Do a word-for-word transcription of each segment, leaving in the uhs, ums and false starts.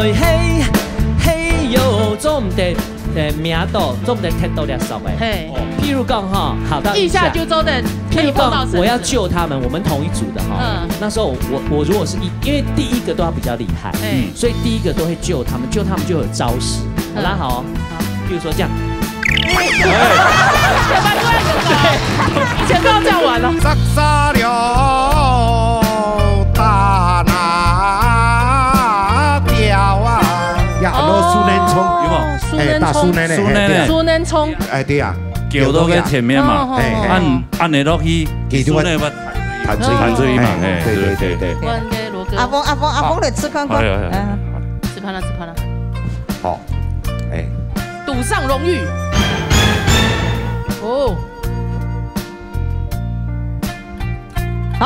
嘿，嘿喲，做毋得，呃，摸到，做毋得踢到這手个。嘿。譬如講哈，好，到一下就做得，譬如講，可以碰到繩子。我要救他們，我們同一組的哈。嗯。那時候我，我如果是一，因為第一個都要比較厲害，嗯。所以第一個都會救他們，救他們就有招式。嗯。我拉好哦。好。比如說這樣。哎。以前都要這樣玩哦。 呀，哦，蘇能聰，有無？蘇能聰。哎，打蘇能的，蘇能的。嘿，對啊。蘇能聰。哎，對啊。叫到佢前面嘛，哦，哦，哦。嘿，嘿。按，按呢落去，佢就會蘇能會彈出去。彈出去嘛，嘿，對，對，對，對。對。阿峰，阿峰，阿峰來試看看。哎，哎，哎。嗯。試看啦，試看啦。好，哎。賭上榮譽。哦。啊！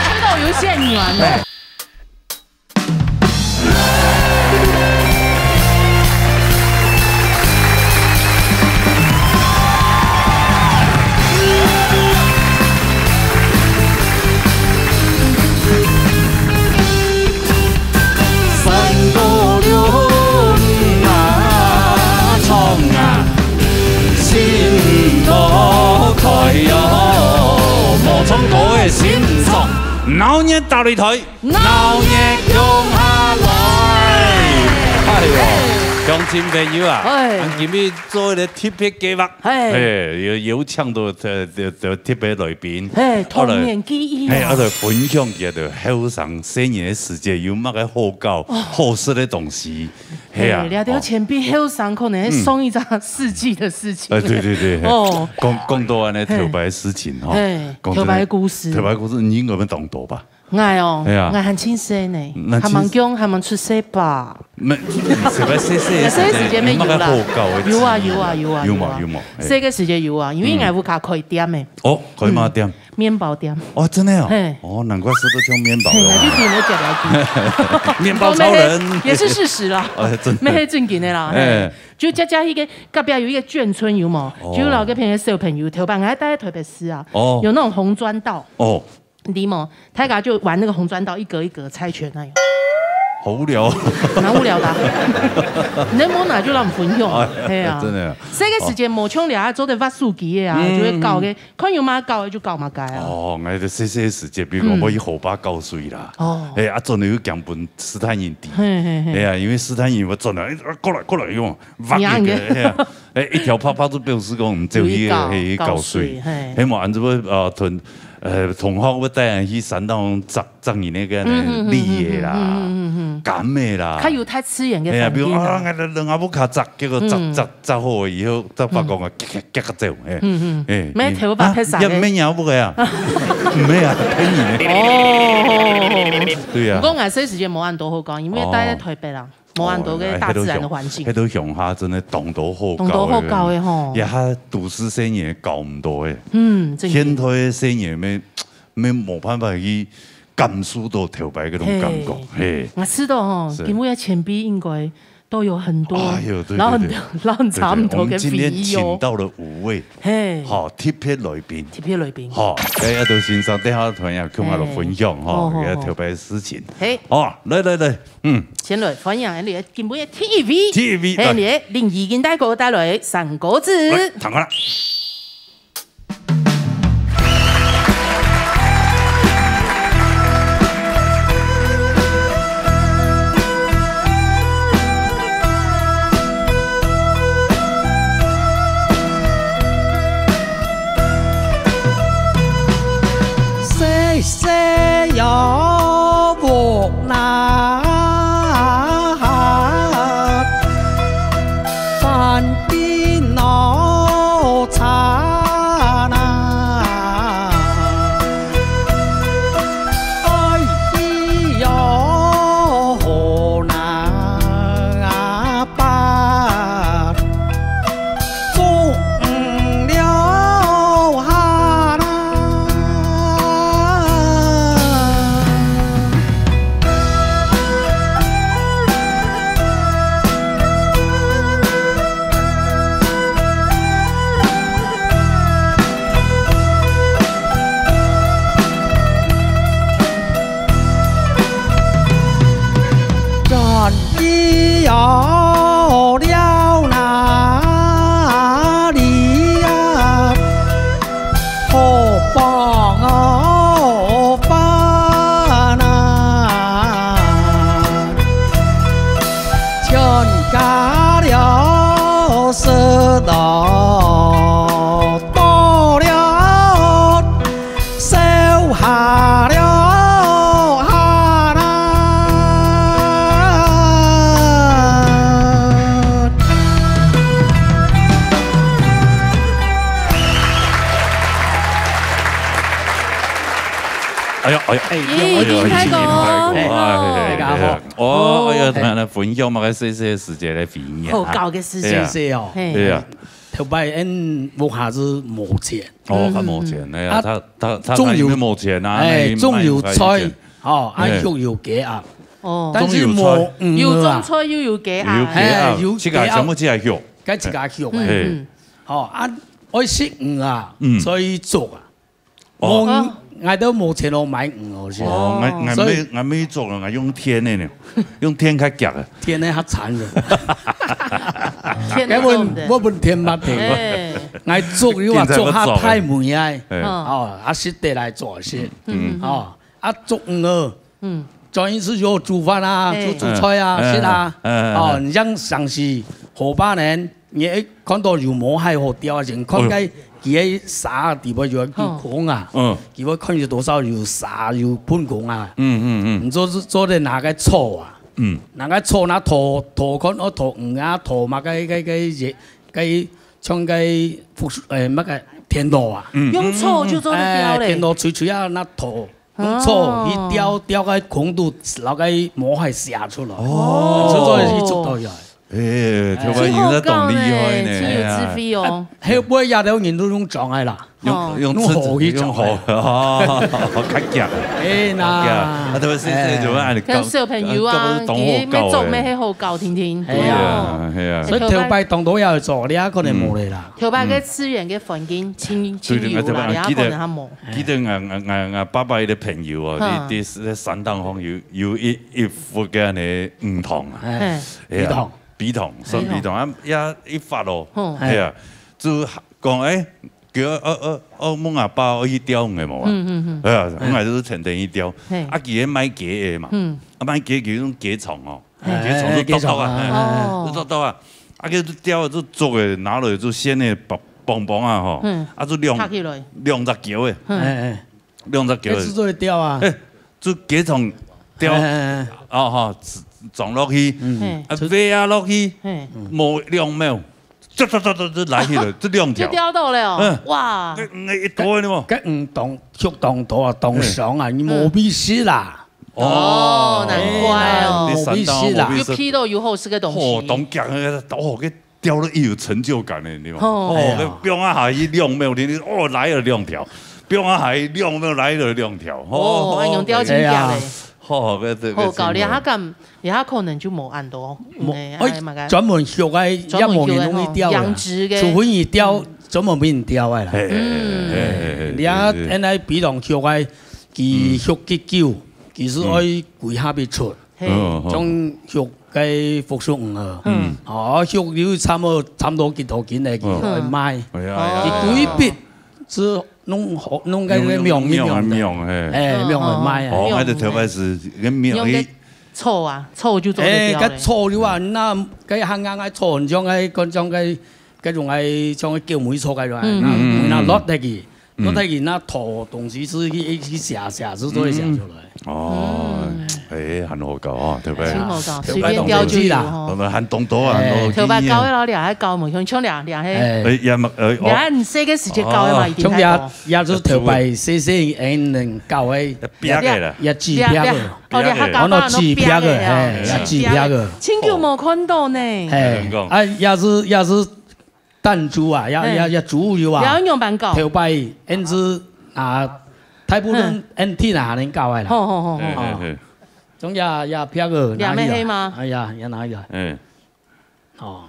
吹到有線軟了。鬧熱打擂台。 鬧熱共下來。哎喲，鄉親朋友啊，哎。俺今日做一個特別計畫，哎。哎，有，有請到特，特，特別來賓，哎，童年記憶啊。哎，啊，來分享佢个後生細人个時節有麼个好搞、哦。好食个東西。係啊，嘿，這條前輩後生可能會送一張四季的事情。嗯。哎，對，對，對，嘿。哦。講，講到恁呢，嘿。頭擺个事情吼，嘿，講真的，頭擺个故事。頭擺个故事，你應該當多吧？ 𠊎哦，哎呀。𠊎還盡細呢，那盡還吂講還吂出世吧。沒，你細細个時節，細个時節沒有啦。有麼个好搞个有啊，記憶？有啊，有啊，有啊。有嘛，有嘛，哎。細个時節有啊，因為𠊎屋下開店誒。哦，開麼个店？嗯，麵包店。哦，真的哦。嘿。哦，難怪食到像麵包一樣。嘿，那就頂了夾了。麵包超人。也是事實啦。哎，真的。沒很正經的啦，嘿。哎。就家家一個，隔壁有一個眷村有無？哦。就老个朋友小朋友，頭擺還帶台北市啊，哦。有那種紅磚道。哦。 你知無？大家就玩那個紅磚道，一格一格猜拳那樣。好無聊。蠻無聊的啊。你能摸哪就讓我們分享啊。哎，嘿啊。真的啊。細个時節無像這下做得滑手機的啊，嗯。就會搞个，看有麼个搞的就搞麼个啊。哦，𠊎个細細个時節，比如講，嗯。我去河壩搞水啦。哦。哎，啊，轉來又驚分斯坦人知。嘿，嘿，嘿。哎呀，因為斯坦人會轉來，哎，啊，過來，過來，用，哇，一個，娘个。哎呀，哎，一條拍拍就表示講，毋走去，有一搞，嘿，去搞水。搞水，嘿。嘿嘛，俺這个，呃，同，呃，同學會帶俺去山當摘 摘人个該个嗯，嗯，嗯，綠个啦，嗯，嗯，嗯，嗯。柑个啦。較有大自然个環境啊。哎呀，比如啊，𠊎兩阿母卡摘，結果摘，嗯。摘，摘好以後，再發講啊，嗯。夾，夾，夾走，哎。嗯，嗯。哎，沒頭髮拍散个。啊，也沒人屋个啊。沒啊，騙人的。哦。對啊。毋過𠊎細時節無恁多好講，因為待在台北啦，哦。無恁多个大自然的環境。哦，哎，該都鄉，該都鄉下真的當多好搞个。當多好搞个吼。也下都市細人搞毋到个。嗯，真的。現代个細人咩， 無，無辦法去感受到頭擺該種感覺，嘿。嘿。𠊎知道吼，是。今晡日个前輩應該都有很多，哎喲，對，然後很，對，對。然後很差不多个回憶哦。對，對，我們今天請到了五位，嘿。好，特別來賓。特別來賓。好，哎，要到先生，等下團員共下來分享吼，嘿。哦，哦，哦。佢个頭擺个事情。嘿。好，來，來，來，嗯。先來歡迎你个今晡日个第一位。第一位，嘿，來。你个林怡君大哥帶來三果子。來，聽看啦。 細細个屋那，番地鬧熱那，哎喲，河那 把種了下啦。你要了哪里呀？好棒哦，饭啊！全家了食到饱了， 烧下了下啦。哎呀，哎呀，哎，已經開講。哎，大家好。哦，哎呀，同人分享嘛，該細細个時節來回憶。好搞个事情。哎呀謝謝哦。嘿對呀，頭擺俺屋下係無錢，哦，較無錢，哎呀，啊他他他種有他因為無錢啊，哎，那種有菜那，哦，啊哎畜有雞鴨，哦，但是無魚啊，又種菜又有雞有啊，哎啊，有自家全部自家畜，該自家畜哎哎。嗯，哦，啊，愛食魚啊嗯，所以捉啊。哦無，𠊎兜無錢哦買魚哦，是。哦，𠊎𠊎所以沒𠊎沒捉啊，𠊎用電个呢，用電較遽啊。天呢，較慘了。天該問都做毋得。我問天捌的，哎，𠊎捉又啊捉下太美啊，哎哦，啊，食得來做食，嗯哦，啊，捉魚哦，嗯，專一是有煮飯啊，哎煮煮菜啊，哎食啊，哎哎哦，你像上次河壩呢，你一看到有毛蟹好釣啊，先看該佢个沙底背有一孔啊，嗯，佢會看有多少有沙有噴孔啊，嗯嗯嗯你做做得拿個草啊，嗯，拿個草拿拖拖看，哦，拖魚啊，拖嘛該該該个該像該福誒那個田螺啊，用草就做得釣哎，田咧。螺垂垂啊，拿拖用草去釣，釣該孔肚，然後該毛蟹射出來，哦就做得去捉到呀。哎，頭擺已經在當厲害呢，真有智慧哦。後尾也都人都用掌个啦，哦用用用火去用火掌，哦，較遽啊，哎較遽啊，那，特別細細就會恁樣搞，像小朋友啊，搞到當好搞佢乜做乜欸，係好搞定定。哎呀對啊，係啊，所以頭擺當多也做，你也可能無咧啦。頭擺个自然个環境清清對對，有啦，頭擺你也可能較無。記得𠊎𠊎𠊎爸爸佢个朋友哦，嗯佢佢山頂項有有一一幅个恁樣魚塘啊，哎，嘿，係啊魚塘，魚塘，算魚塘啊，也一發哦，嗯係啊，就講誒，叫我我我問阿爸，我去釣魚个無啊？嗯嗯嗯，哎呀，我還是天天去釣，嘿啊，佢个賣雞个嘛，嗯，啊，賣雞佢用雞腸哦，哎雞腸就剁剁啊，哎哎哦就剁剁啊，啊，佢就釣就捉个，拿落就鮮个棒棒棒啊吼嗯，啊，就兩拍起來，兩隻腳个，嗯，哎兩隻腳个，哎，係做得釣啊，哎，就雞腸釣哎，哎哦吼，撞落去，嗯，嘿啊，飛啊落去，嘿，無兩秒，唰唰唰唰就來去了，就兩條，就釣到了哦嗯，哇，該該一多个嘛，該魚當畜當多啊，當爽啊，你無必死啦。哦，難怪哦你，山頂無必死啦有去到有好食个東哦，西，當強个，哦，該釣了有成就感呢，對吧？哦哦，該放啊下去兩秒，你哦來了兩條，放啊下去兩秒來了兩條，哦，還用釣真強嘞。好，該這個好，搞了，他敢，了他可能就無恁多，無嗯，哎哎，嘛个，專門畜个，也無人容易釣个啦，專門畜个吼養殖个除非你釣，專門分你釣个啦。嘿嘿嘿嘿嘿，你啊，現在比當畜个，佢畜幾久，其實愛幾下必出，嘿，嗯，像畜个福壽魚啊，嗯，哦，畜了差不多差不多幾多斤个，佢愛賣，哎呀，佢幾筆是弄好弄个命一命的，命嘿，哎，命會賣啊。哦，那就特別是跟命用个一，草啊，草就做得哎，釣嘞。該草了啊，那該行行个草，像該講像該該種个像个叫梅草該種，嗯那嗯那落下去，嗯落下去那拖東西是去去寫寫，是做得寫出來。哦，哎，很好搞啊，對不對？真好搞，對隨便釣就有啦吼我。們還懂多啊，哎很多頭擺搞个老了，還搞無，像像兩兩嘿，哎，哎，也嘛，呃，你看你細个時節搞个嘛，一定像也太多。也是頭擺細細人能搞个，要逼个啦，也紙壁个，哦，你還搞哦，那到紙壁个，哎，也紙壁个，真久無看到呢。哎，啊，也是也是彈珠啊，也也也珠有啊你要，用板搞，頭擺，俺是啊，大部分俺天啊還能搞个啦。吼吼吼吼，哎哎哎，中间也劈个，两面黑吗哎呀，也哪有啊？哎，哦，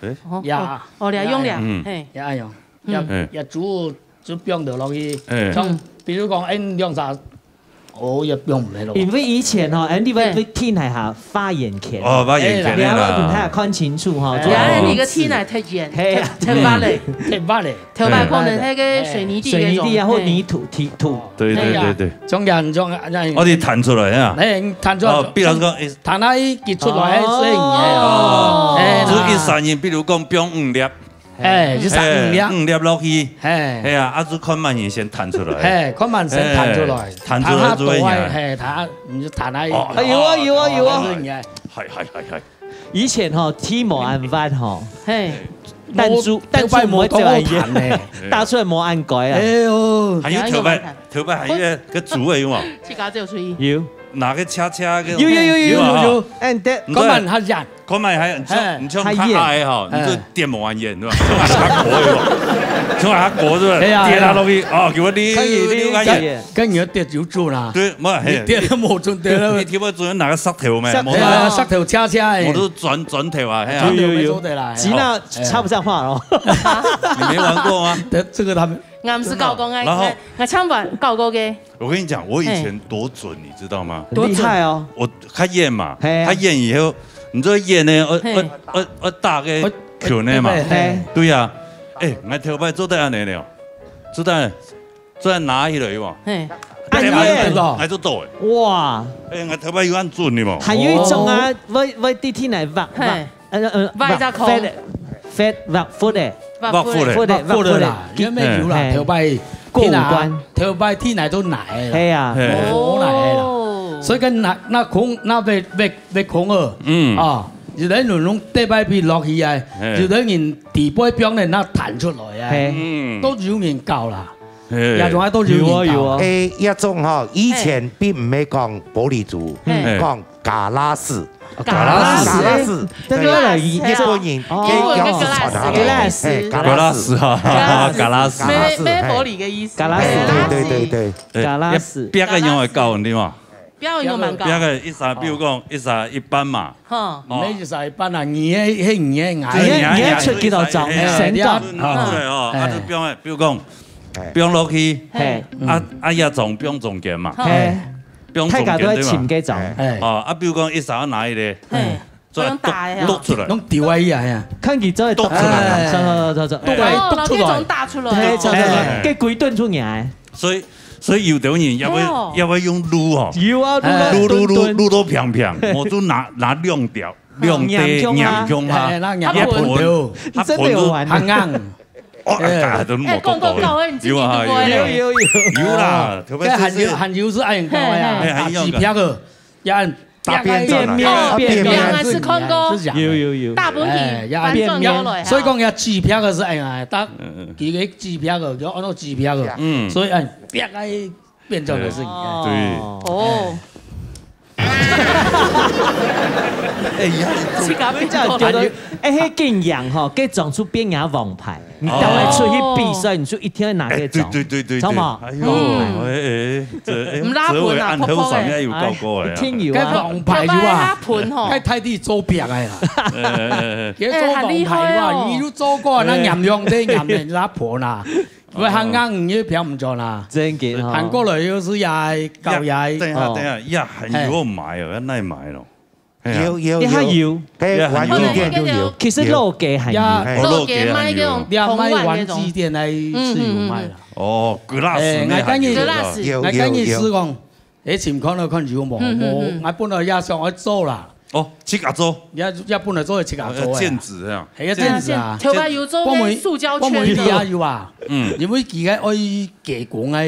哎，哦呀哦，两用两，嗯嘿，也哎呀，嗯也也煮就放得落去，哎像比如讲，俺两只哦，也放毋落。因為以前吼，Andy會，嘿。會天台下發眼鉗。哦，發眼鉗的啦。哎，你還會給他看清楚吼，哎。就，哎，你个天台太遠，嘿啊。太，太遠了。嗯。太遠了。頭擺可能那個水泥地那種，水泥地啊，或泥土、嘿。泥土。對，對，哎呀，對，對。像這樣，像這樣。哦，你彈出來啊。哎，彈出來。哦，比如說，哎。彈啊，一出來，哦。哎，所以你哎，哦。哎，就是一閃眼，比如講，放五粒，哎，一閃五粒。哎，五粒落去。哎。哎呀，啊，就看慢一點先彈出來。哎，看慢先彈出來。哎，彈出來就會贏。彈下多哎，嘿，彈，你就彈下。哦，哎，有啊，有啊，有啊。哦，就是你哎。嗨，嗨，嗨，嗨。以前吼，天無恁闊吼，嘿。彈珠，彈珠毋會走恁遠，彈出來無恁乖啊。哎喲。還有頭擺，頭擺還有一個竹的有無？自家走出去。有。拿個車車个。有，有，有，有，有啊，有，有。哎，對。你看，看慢較遠。 看覓還，你像，嘿。你像較矮吼，嘿。你就跌無恁遠，對吧？像阿國，對吧？像阿國，對吧？哎呀，跌下落去，哦，給我溜，可以溜，溜較遠。跟你的跌就準啦。對，無，嘿。你跌都無準，跌了。你，你聽過準拿個石頭沒？石頭。無，哎呀，石頭車車欸。我都是轉，轉頭啊，嘿啊。有，有，有。轉頭沒做得啦，嘿。吉娜插不上話哦。你沒玩過嗎？這，這個他們，俺毋係搞過，然後，俺，俺唱歌搞過个。 我跟你講，我以前多準，嘿。你知道嗎？多準。厲害哦。我較遠嘛，嘿啊。較遠以後，你知道遠呢，呃，嘿。呃，呃，呃，打个球呢嘛。嘿。對啊。哎，𠊎頭擺做得恁樣呢，做得，做得拿起來嘛。嘿。哎，恁遠。哎，做到哎。哇。哎，𠊎頭擺有恁準的嘛。還有一種啊，哦。會，會地鐵來挖，挖。嘿。 呃，呃，挖一隻空。挖窟的，挖，挖窟的。挖窟的。挖窟的，挖窟的啦，挖窟的。因為有啦，嘿。頭擺過五關。天啊，頭擺天來都泥啦。嘿啊。嘿。無泥啦。哦。所以講那，那空，那挖，挖，挖空哦。嗯。啊，有的人攏跌擺皮落去啊，嘿。有的人底背放咧那彈出來啊，嘿。嗯。都有人搞啦。嘿。也總還都有人搞啦。有啊，有啊。哎，這種吼，以前並毋係講玻璃珠，嘿。講 galas。Galas。Galas，這個來，日本人，哦。日本人个galas，galas。嘿，galas。Galas，哈，galas。Galas。咩，咩玻璃个意思。Galas。對，對，對，對。Galas。壁个樣會高，對嗎？壁个樣蠻高。壁个意思啊，比如講，意思啊，一般嘛。吼。哦。毋係一般啊，你个，係你个，你个，你个出幾多張？哎，成個。拿出來哦，啊，就放，比如講，放落去，嘿。啊，啊，也總放中間嘛。嘿。 放中間，大家都在尋該種。對吧？哎。哦，啊，比如講一儕拿一個，嘿，做來用打的哦。剁，剁出來。攏丟啊，哎呀。看佢做得剁出來。哎。走，走，走，走，走。對，哦，剁出來。然後這種打出來哦。對，走，走，走，哎。該規頓出來。所以，所以有的人也會，哎喲。也會用擼哦。有啊，擼啊，擼，擼，擼，擼。擼到平平，嘿。我就拿，拿兩條，兩塊，哦，黏向啊。黏向啊。哎，那黏向啊。啊，盆，啊，盆。真的有玩。很硬。哦，哎。哎，都沒有剁到。哎，講到搞，你自己有啊，有啊。有，有，有。有啦，特別是，該還有，還有係恁樣搞的啊，嘿，嘿。哎，還有一個。打紙片个。 打扁轉來，哦，扁扁，扁扁。兩個係看過。係這樣。有，有，有。大本餅，哎，要翻轉過來哈。所以講要紙片个係恁樣，打，嗯，嗯。佢个紙片个，就安到紙片个。嗯。所以，哎，啪，哎，變成个係。哦。對。哦。哎呀，自家變成，哎，該經驗吼，該裝出變成王牌。 你當然出去比賽，哦。你就一定要拿這種，哎，對，對，對，對，知道嗎？對。哎喲，嗯。哎，哎，這，哎，毋拉盆啊，折尾按後生也有搞過的啊。哎，一定有啊。該王牌有啊。頭擺拉盆吼。該大體做壁个啦。哎，哎，哎，哎。該做王牌有啊，哎，很厲害哦。你有做過，哎。那黏用這黏的拉盆啊，哦。會很硬，你也飄毋轉啦。真个哈。反過來又係也高壓。等一下，哦。等一下，也很有買哦，要耐買咯。 哎呀。有，有，你還有。有。該玩具店就有。其實老街還有。有。哎。哦，老街賣該種，老街還有。紅碗該種。你買玩具店來係有賣啦。嗯，嗯，嗯，嗯。哦，glass哎，那還有。𠊎跟你，glass。有，𠊎跟你係講，有，有。哎，尋看了看有無？嗯，嗯，嗯。無，𠊎本來也想愛做啦。哦，自家做。也，也本來做自家做的啦。哦，要剪紙這樣。哎，要剪紙啊。剪紙啊，頭擺有做該塑膠圈的。我們，我們這裡也有啊。嗯。因為佢个愛加工个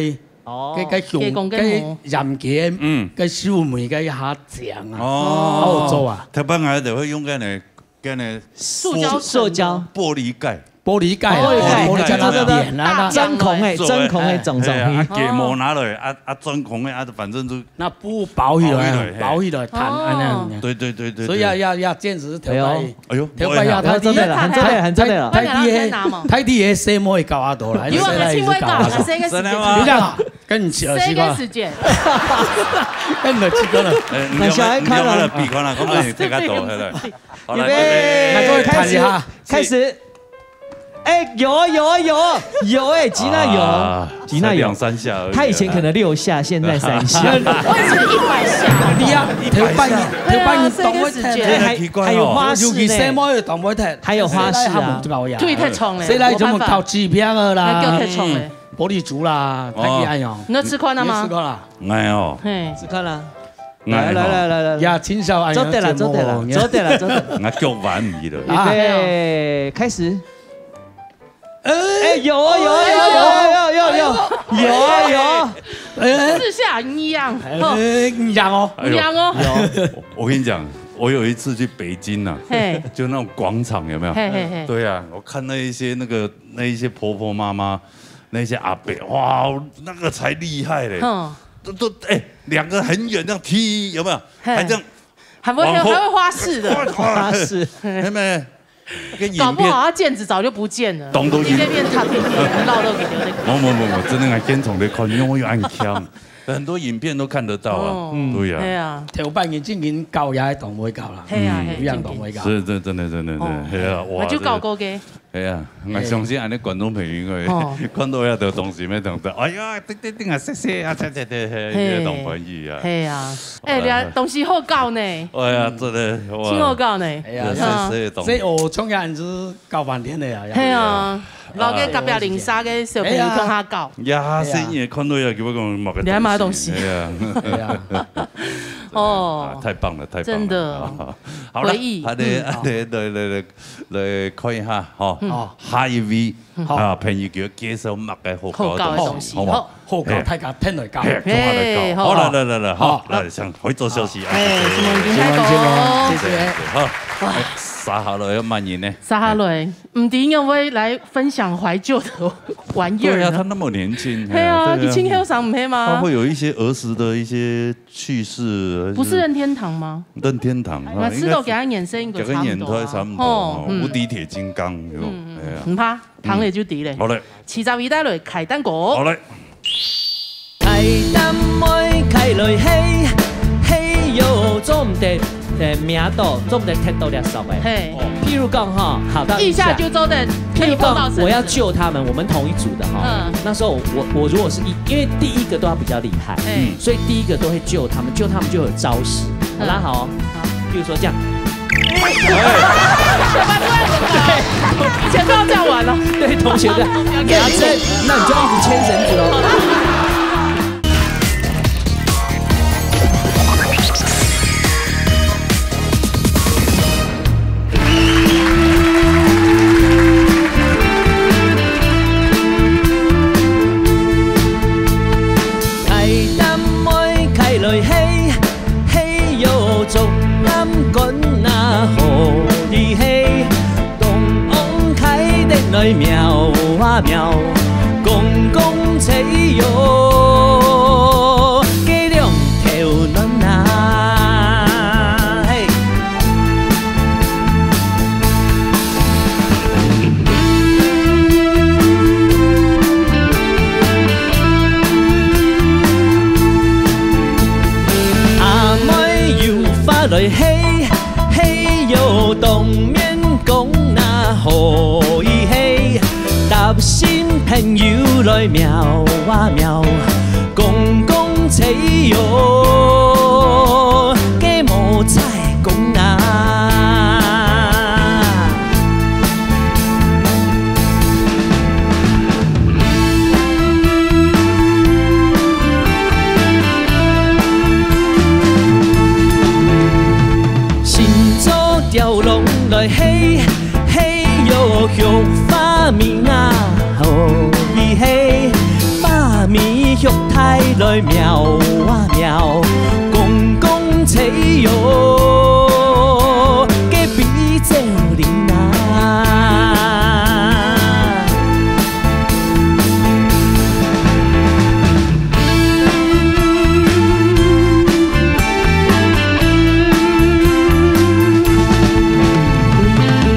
哦，該，該用，加工个模。該鹽鹼，嗯。該秀美該一下醬啊，哦。好做啊。頭擺𠊎就會用該呢，該呢，塑膠層。塑膠。玻璃蓋。玻璃蓋啊，玻璃蓋。玻璃蓋那個扁啊，那，真空的，做的，真空的，哎，裝上去。哎，啊，哦。給模拿來，啊，啊，真空的，啊，反正就那布包起來啊，包起來，嘿。包起來，攤，哦。恁樣。對，對，對，對，對。所以要，要，要堅持頭擺。哎喲。 哎喲，頭擺呀，不會啊。大體，很重要，很重要，很重要。大體，大體个，大體个細妹搞啊多啦，有啊，細妹也是搞啊多。細个時間。真的嗎？你看，跟你講，細个時間。跟你講了。哎，你用，你用那個比看啊，看看你這個多，對不對？好，來，預備，預備。來，各位談一下。開始，開始。哎，有啊有啊有啊有哎，吉娜有，啊，吉娜有。才两三下而已啊。他以前可能六下，现在三下。我以前一百下。你啊，头半夜，对啊，头半夜动袂脱。所以那个时间哎，还，奇怪哦。还有花式呢。尤其細妹又动袂脱。还有花式啊。谁来他们搞呀？腿太长了，谁来这么搞？没办法。纸片了啦，那叫太长了。玻璃珠啦，哦。太厉害哦。你那吃过了吗？没吃过啦。哎哦。嘿。吃过了。哎哦。来来来来来。呀，青少年做得了，做得了，做得了，做得了。我脚挽唔去了。预备，开始。 哎，有哦，有哦，有哦，有哦，有哦，有哦，有哦，有哦，有哦。哎，四下一样，哎，一样哦。哎呦，一样哦。有。我，我跟你讲，我有一次去北京啊，嘿。就那种广场有没有？嘿，嘿，嘿。对啊，我看那一些那个，那一些婆婆妈妈，那些阿伯，哇，那个才厉害嘞。嗯。都，都，哎，两个很远这样踢，有没有？嘿。还这样还会，往后，还会花式的。哇，哇，花式。有没有？ 跟影片，搞不好他毽子早就不见了，咚咚，一个面踏进去，绕到底那个。没，没，没，没，真的啊，跟从咧看，因为我有按枪，很多影片都看得到啊。哦，嗯。对啊。对啊。头半夜正经搞也动袂搞啦，对啊，嗯。嘿，一样动袂搞。是，这真的，真的，真的，哦，嘿啊，哇，那就搞过给。这个，哎呀，我相信俺的观众朋友，因为哦。看到遐个东西，没等到，哎呀，对，对，对啊，谢谢啊，谢谢，谢谢，嘿，也动欢喜啊。嘿啊。 哎，哇。你看，东西好搞呢。哎呀，真的，哇。真好搞呢。哎呀，这是，嗯。这是东西。这我从前是搞半天的呀，呀。嘿啊，老给隔壁邻舍个小朋友共下搞。哎呀，生意看到要给我讲买个你还买东西。东西。哎呀。哎呀。哦。啊，太棒了，太棒了。真的。好了，回忆。好的，嗯。好的，来，来，来，来看一下，哈。嗯。下一位，好。啊，朋友给我介绍买个好搞的东西，好搞的东西，好不好？好。 好搞，嘿。大家聽來搞。嘿，共下來搞。嘿，好。好，來，來，來，來，好，好。來，先回做休息啊。哎，什么已经开搞哦。谢谢，谢谢。好，哇。哎，沙哈罗要慢饮呢。沙哈罗，毋知仰会来分享怀旧的玩意儿呢？对啊，他那么年轻，对啊，哎呀，对啊。以前还有啥，毋是吗？他会有一些儿时的一些趣事，不是任天堂吗？任天堂，啊，应该是，吃到给他衍生一个差不多啊。给他衍生差不多，哦，哦，嗯。无敌铁金刚，有，嗯，嗯，哎呀。毋怕。 糖了就甜了。好嘞。七十一代来开蛋糕。好嘞。开蛋妹开来嘿，嘿哟，做毋得，呃，摸到，做毋得踢到這手个。嘿。哦。譬如講吼，好，到以下。以下就做得譬如講，可以碰到绳子。我要救他們，我們同一組的哈。嗯。那時候我，我如果是一，因為第一個都要比較厲害，嘿。嗯。所以第一個都會救他們，救他們就有招式。嗯。我拉好哦。好。比如說這樣。 全部要这样玩了。对同学的，给他牵，那你就一直牵绳子喽。开蛋妹开来嘿， 嘿哟，竹篮竿啊，好利嘿，東翁開得來喵啊喵，公公切哟，該兩頭卵啊，嘿。 阿妹有法來嘿，嘿喲，當面講那可以嘿，搭新朋友來喵啊喵，公公切喲，該無在講啊。 新做條龍來嘿，嘿喲，畜花面啊，好利嘿，花面畜大來喵啊喵，公公切喲，該比照靈啊。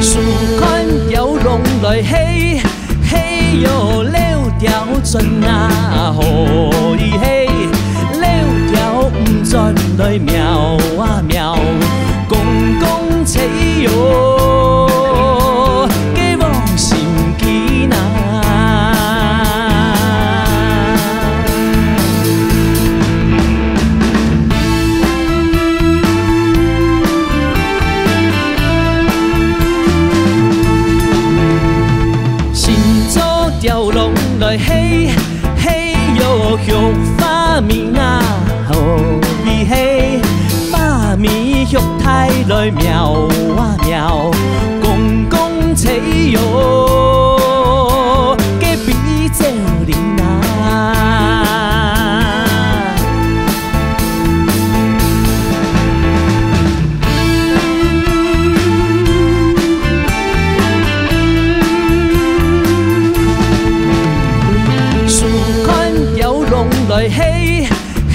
手牽條龍來嘿，嘿喲，溜條船啊，好利嘿，溜條毋轉來喵啊喵，公公切喲，該黃心機。來喵啊喵，公公車喲，隔壁走鄰啊。樹幹吊攏來嘿，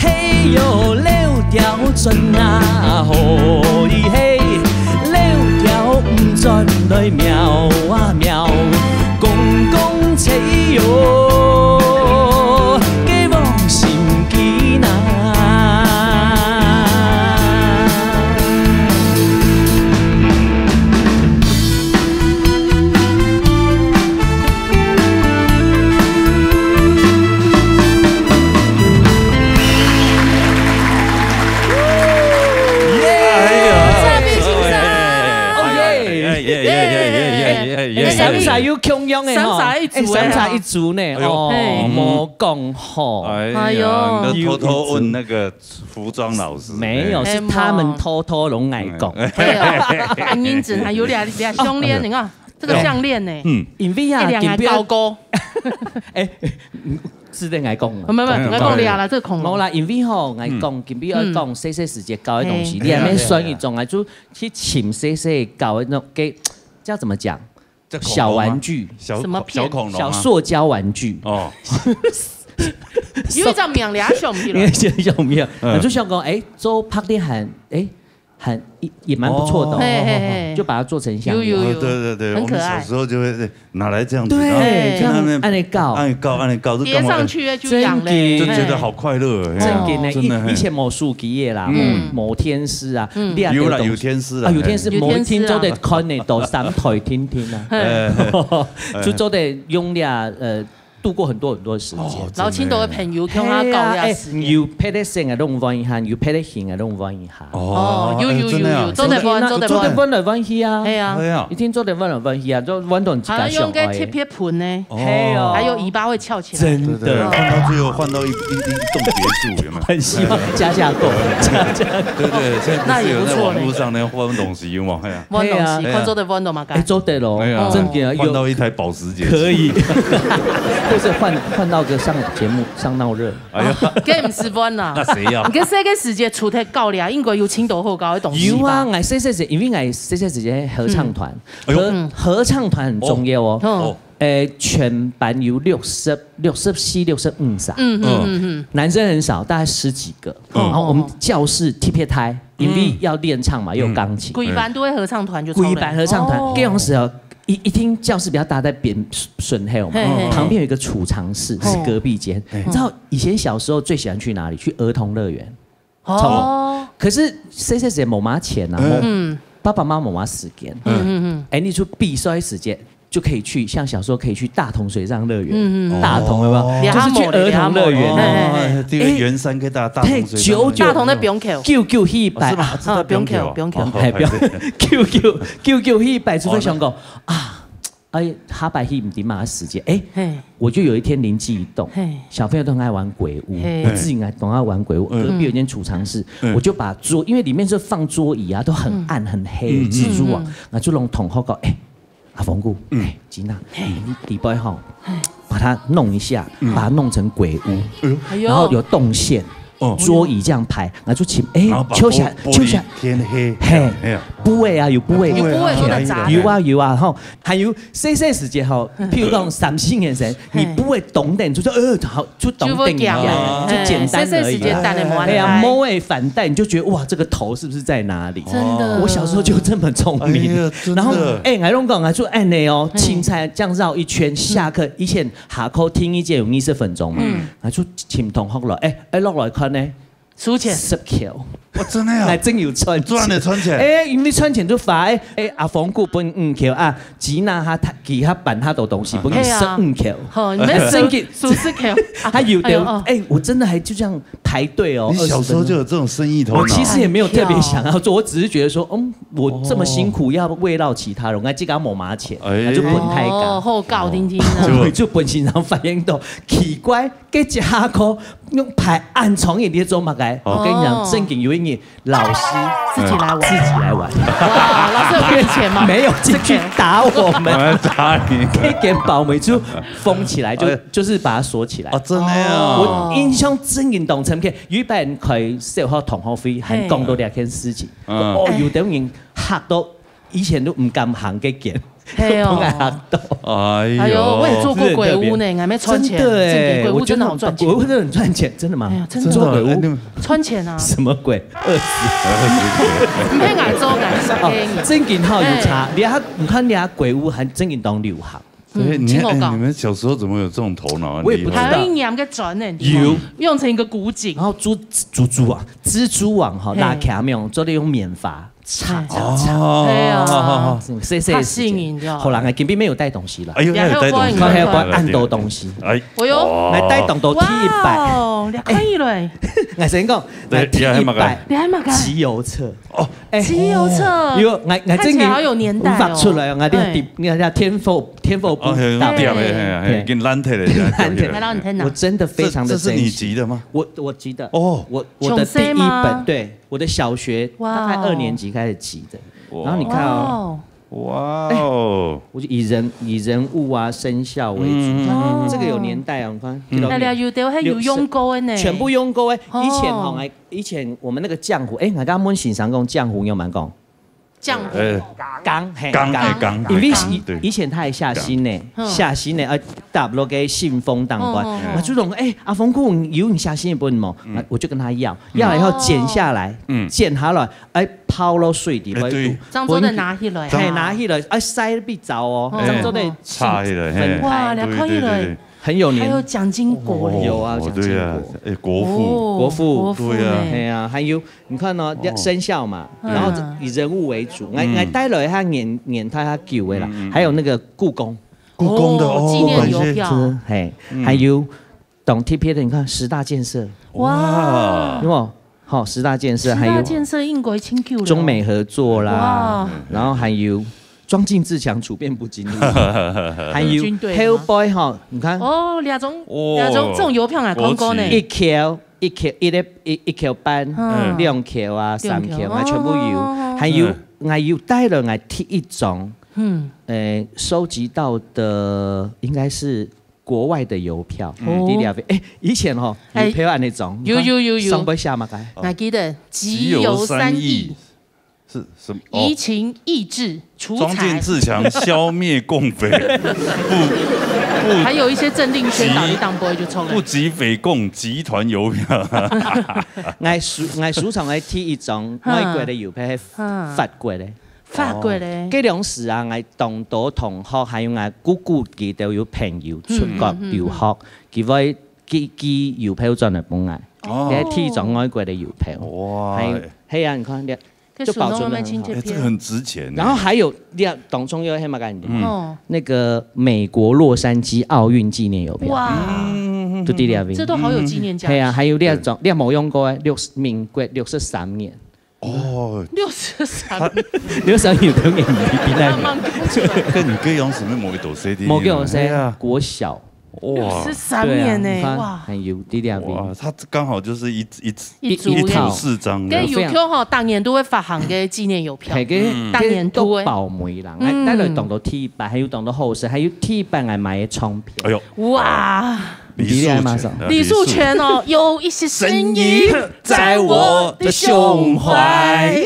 嘿喲，溜吊轉啊，好哩嘿，溜吊毋轉來喵啊喵，公公車喲， 該往心機哪。耶！哎呀！哎耶！哎耶！哎耶！哎耶！哎耶！哎，三儕有共樣个吼，三儕一組欸。哎，三儕一組呢，哎喲。哦，嘿。無講吼。哎呀，哎喲。你都偷偷問那個服裝老師。沒有，哎。是他們偷偷攏愛講。哎。對哦，認真，還有兩，兩項鏈，你看，這個項鏈呢，嗯。因為啊，一兩還高高。哎，嗯，是在愛講嗎？沒有，沒有，愛講了啦，這個恐龍。無啦，因為吼，愛講，嗯。今晡日愛講，嗯。細細時節教的東西，嘿。你還沒選一種啊，就去尋細細教的那種，給，叫怎麼講？ 這恐龍嗎？小玩具。小，什麼片？小恐龍嗎？小塑膠玩具。哦。有一張名字啊，想不起來。因為現在想不起來，嗯。我就想講，哎，做白的很，哎，很，也，也蠻不錯的哦。哦。嘿，嘿，嘿。就把它做成項鏈。有，有，有。哦，對，對，對，很可愛。我們小時候就會拿來這樣子，對，然後在那邊這樣按呢搞。按呢搞，按呢搞，就感覺，疊上去就癢嘞。真的。就覺得好快樂，嘿啊，真的呢，真的，嘿。以，以前無手機的啦，嗯。無，無電視啊，嗯。你也有啦，有電視啦，啊，有電視，嘿。有電視啊。無一定做得看得到，三台聽聽啊。 哎，就做得用這，呃，度過很多很多時間。哦，然後盡多个朋友，真的。共下搞這時間。嘿啊，哎，有別个性个攏玩一下，有別个型个攏玩一下。哦，有，哎，有，真的啊。有，有，做得玩，做得玩。做得玩來玩去啊。嘿啊。對啊。一定做得玩來玩去啊，就玩到自家想愛的。好像用个特別盆呢。哦。嘿哦。還有尾巴會翹起來。真的。對，對，換到最後換到一，一，一棟別墅，有沒有？很希望加價購，加價購。對，對，現在不是有那網路上那換東西嗎？嘿啊。 換東西，嘿啊。看做得換到麼个。哎，做得咯，哎呀，真的啊，有，換到一台保時捷。可以，或是換，換到个上節目，上鬧熱。哎呀，該毋使換啦。該誰要？你該細个時節除忒搞了，應該有盡多好搞个東西吧？有啊，𠊎細細時，因為𠊎細細時節合唱團，嗯。哎喲。合，合唱團很重要哦。哦。哦。誒，全班有六十，六十四、六十五儕。嗯，嗯，嗯，嗯。男生很少，大概十幾個。嗯。然後我們教室特別大， 因為要練唱嘛，嗯。又有鋼琴。歸班都會合唱團就超人。歸班合唱團，哦。該種時候，一，一定教室比較大，在邊，脣口嘛，嘿，嘿，嘿。旁邊有一個儲藏室，是隔壁間。嘿。你知道以前小時候最喜歡去哪裡？去兒童樂園。哦。可是細細時節無麼个錢啊，嗯。無，爸爸媽媽無麼个時間。嗯，嗯，嗯。哎，你就比賽時間， 就可以去，像小時候可以去大同水上樂園，嗯，嗯，嗯。大同有沒有？哦。就是去兒童樂園。哦，哎，哎，哎。哎，對，圓山可以大，大同水上樂園。嘿，九九，大同的中口。九九一百。哦，是嗎？是在中口啊？哦，中口，中口。哦，哎，不要，抱歉。九九，九九一百，就會想講，哦，那啊，哎，下擺去毋知麼个時間，哎，嘿。我就有一天靈機一動，嘿。小朋友都很愛玩鬼屋，嘿。我自己也很愛玩鬼屋，嗯。隔壁有一間儲藏室，嗯。我就把桌，因為裡面是放桌椅啊，都很暗，嗯。很黑，嗯，嗯。蜘蛛網，嗯。然後就跟同學講，哎， 阿峰哥，嗯。哎，吉娜，嘿。你禮拜吼，嘿。把它弄一下，嗯。把它弄成鬼屋，哎喲。哎喲。然後有動線，哦。桌椅這樣排，然後就請，哎，然後把玻，秋霞，玻璃秋霞，天黑，嘿，哎呀。布位啊，有布位，有布位，有布位。有啊，有啊，吼，還有細細時節吼，譬如講三四年生，嘿。你布位懂點，就說，呃，好， 就懂點啊，就會曉了。就簡單而已啊。嘿，細細時節等的無恁快。哎呀，摸欸反帶，你就覺得，哇，這個頭是不是在哪裡？真的。我小時候就這麼聰明。哎呀，真的。然後，哎，𠊎攏講啊，就恁樣哦，嘿。凊彩這樣繞一圈，下課，以前下課聽一節有二十分鐘嘛，嗯。然後就請同學了，哎，哎，落來看呢， 輸錢。十箍。哇，真的啊？還真有賺錢。賺了賺錢。哎，因為賺錢就發，哎，哎，阿峰哥分五箍啊，吉娜他，他，其他班他的東西分佢十五箍。嘿啊。吼，你們輸，哎，真的。輸十箍。還有的，哎喲，哦。哎，我真的還就這樣排隊哦，你小時候就有這種生意頭腦。二十分鐘。我其實也沒有特別想要做，我只是覺得說，嗯，我這麼辛苦要慰勞其他人，我自家無麼个錢，哎。那就分大家。哦，好搞定定啊。就，就本身上反映到奇怪，該家伙用排恁長个，你做麼个？我跟你講，哦。正經有一日，老師自己來玩。自己來玩。哇，老師有給你錢嗎？沒有進去打我們。我們打你。該間包尾就封起來，就，哎。就是把它鎖起來。哦，真的啊。我印象真緊當深刻，有一擺開小學同學會，還講到這件事情。嗯。哦，有兜人嚇到，以前都毋敢行該間。 係哦。都愛嚇到。哎喲。哎喲，我也做過鬼屋呢，還沒賺錢，真的耶，正經鬼屋真的好賺錢。我覺得鬼屋真的很賺錢，真的嗎？哎呀，真的。做鬼屋？真的，哎，你們賺錢啊。什麼鬼？餓死。你騙俺做，俺是騙你。哦，正經哈，有差。哎。你看，你看，你看鬼屋還正經當流行。對，嗯，你看，哎，真好搞。你們小時候怎麼有這種頭腦啊？我也不知道。很厲害。還有一年个轉呢，有。用成一個古井。然後蜘，蜘蛛網，蜘蛛網哈，嘿。拉卡沒有，做得用棉花。 擦，擦，擦。哦。哎呀。是，是，是，嚇死人了。好啦，今晡日沒有帶東西啦。哎喲，你還有帶東西。你還有帶很多東西。哎。哎喲。來帶動到第一擺。哇哦，你可以了。哎，我先講，對，來第一擺。你還有麼个？你還有麼个？集郵冊。哦。哎。集郵冊。因為我，我正經看起來好有年代哦。畫出來哦，我天地，哎。我天父，天父不到。哦，嘿，嘿，嘿，嘿，嘿。給爛忒了，給爛忒了。還讓你天哪。我真的非常的珍惜。這，這是你集的嗎？我，我集的。哦。我，我的第一本，上世嗎？對。 我的小學大概二年級開始集的。哇。然後你看哦，哇哦。哎，我就以人，以人物啊、生肖為主。嗯，嗯，嗯，嗯。這個有年代啊，你看，嗯。大家有的還有用過的呢。全部用過的。哦。以前吼，哎，以前我們那個漿糊，哎，我剛剛問先生講漿糊，你有沒有講？漿糊。哎。缸，嘿，缸，嘿，缸。缸。因為以，對。以前他還下新呢，嗯。下新呢，啊，搭落个信封當中。嗯，嗯，嗯。我就講，哎，阿峰哥，有你下新的本無？嗯。啊，我就跟他要。 要以後剪下來，嗯。剪好了，哎，泡落水裡，哎，對。這樣做得拿起來啊。嘿，拿起來，哎，塞比較哦，嗯。這樣做得插起來，嘿。分開。哇，你看起來，對，對，對，對。很有年，還有蔣經國。有啊，哦，蔣經國。對啊，哎，國父。哦，國父。國父呢。對啊。哎呀，還有，你看哦，哦。生肖嘛，嗯。然後以人物為主，來，嗯。來帶了一下年，年代較久的啦，嗯，嗯，嗯。還有那個故宮。故宮的，哦，哦，紀念郵票。感謝。嘿，嗯。還有 當特別的，你看十大建設。哇。有沒有？好，十大建設，還有十大建設應該真久了。中美合作啦，哇。然後還有莊敬自強處變不驚物，還有軍隊嗎？Hellboy哈，你看。哦，兩種，哦。兩種，這種郵票啊，國旗。看過呢。一箍，一箍，一個，一，一箍半，嗯。兩箍啊，兩箍。三箍啊，全部有。哦。還有，嗯。還有帶了，還第一張，嗯。呃，收集到的應該是 國外的郵票，哦。你了解？哎，以前吼，哎，郵票按呢種，有，有，有，有。上背寫麼个？我記得，集郵三億。集郵三億。是什麼？哦。怡情抑志，除財。莊敬自強消滅共匪，不，不，還有一些政令宣導，集，一檔不會就衝了。不集匪共，集團郵票。𠊎收，𠊎收藏个第一張外國个郵票，係法國个。 法國咧。哦。該當時啊，𠊎當多同學，還有𠊎姑姑佢兜有朋友出國留學，嗯，嗯，嗯。佢會寄，寄郵票轉來分𠊎。哦。該第一張外國个郵票。哇。還有，係啊，你看，這，該就保存得很好。哎，這個很值錢呢。然後還有，你看，當重要的係麼个，你知道嗎？嗯。哦。那個美國洛杉磯奧運紀念郵票。哇。嗯，嗯，嗯，嗯，就在那邊。這都好有紀念價值。係啊，還有那張，那張無用過的，六十，民國六十三年。 哦。六十三。六十三有點年紀，比那，慢慢講出來。該你該用什麼無一朵C D？無一朵C D，係啊。國小。哇。六十三年呢，對啊，你看，哇。還有力量比。哇，它剛好就是一，一，一組耶。一組四張的。該有票吼，當年都會發行个紀念郵票。係，該，嗯。當年都會。該都保密啦，嗯。還，還有當多第一版，還有當多後生，還有第一版還買个唱片。哎喲。哇。 李樹全，李樹全啊，李樹全哦，有一些聲音在我的胸懷。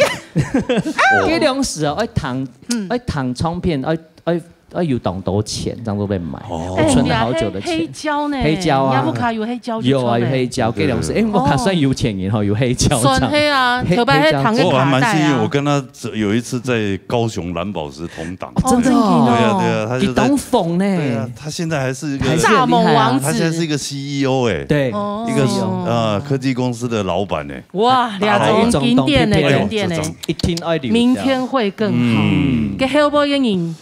該當時哦，愛聽，嗯。愛聽唱片，愛，愛，愛有當多錢，這樣都會買。哦。我存了好久的錢。哎，你還黑，黑膠呢？黑膠啊。你屋下有黑膠就著了。有啊，有黑膠，該當時，哎，我屋下算有錢人吼，有黑膠這樣。算係啊，黑，頭擺還聽个卡帶啊。黑膠。哦，還蠻幸運，我跟他有一次在高雄藍寶石同檔。哦，真的哦。對啊，對啊，他就在，佢當紅呢。對啊，他現在還是一個，還是很厲害啊。大魔王子。他現在是一個CEO哎。對。哦。一個，呃，科技公司的老闆哎。哇，兩種經典的，哎呦，經典的。這種。一聽愛流掉。明天會更好。嗯。該後背个人，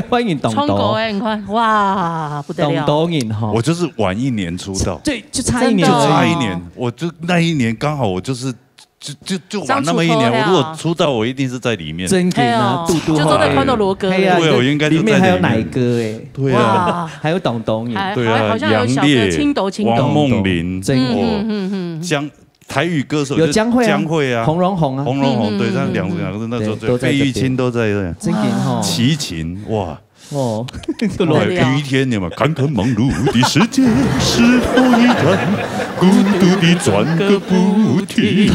歡迎懂懂。唱歌的，你看，哇，不得了。懂懂人吼。我就是晚一年出道。對，就差一年而已。真的哦。就差一年，我就那一年剛好我就是就就就玩那么一年，我如果出道，我一定是在里面。真的啊，嘿哦，嘟嘟好。就坐在看到罗哥。嘿啊，对，我应该就在里面。里面还有奶哥哎，对啊，哇，还有董东哎，还对啊，还好像有小哥杨烈、青豆青豆。王梦麟，真的。哦，嗯嗯嗯嗯。江台语歌手有江蕙啊，江蕙啊，洪荣宏啊，洪荣宏，对，嗯嗯嗯，他们两个两个那时候最，对，都在这边。费玉清都在这。真的哦。齐秦，哇，哦，对，雨天你们坎坷忙碌的世界，是否依然孤独地转个不停？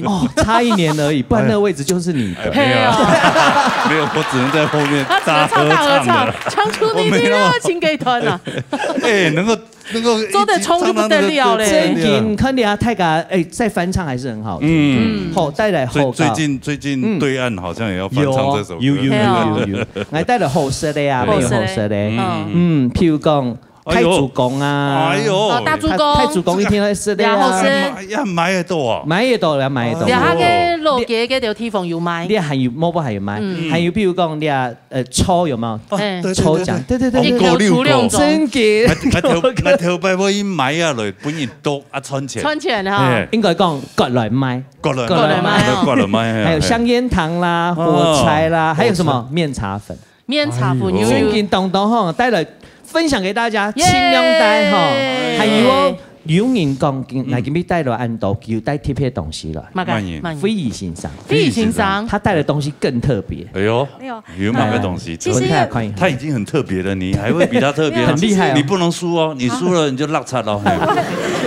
哦，差一年而已，不然那个位置就是你的。哎，没有啊，没有，我只能在后面大合唱的。他只能唱大合唱，唱出你的情歌团啊。我没有。哎，能够能够做得冲就不得了嘞。真的，看你啊，泰嘎，哎，再翻唱还是很好听。嗯。好，带来好歌。最最近最近对岸好像也要翻唱这首歌。有有有有有，来带来好食的啊，没有好食的。嗯，譬如讲，哎呦，太祖宫啊，哎呦，哦，大祖宫，太祖宫一定要食的啊。然后是，哎呀，买得到啊，买得到了，买得到。然后个老街个地方有卖。你还有，某部还有卖，还有譬如讲你啊，呃，抽有没有？哦，对对对，抽奖，对对对对，一口出两种。真的。还还头还头摆我一买啊来，本人都啊赚钱。赚钱哈。哎，应该讲过来买，过来过来买哦，过来买，还有香烟糖啦、火柴啦，还有什么面茶粉。面茶粉有有。最近当当吼，带来分享给大家，耶，清凉袋吼，还有哦。有人讲今来今日带了很多，有带特别东西了。嘛个，嘛个。非遗先生，非遗先生，他带的东西更特别。哎呦，没有，有哪个东西？其实我们看看，他已经很特别了，你还会比他特别？很厉害哦。你不能输哦，你输了你就落差了。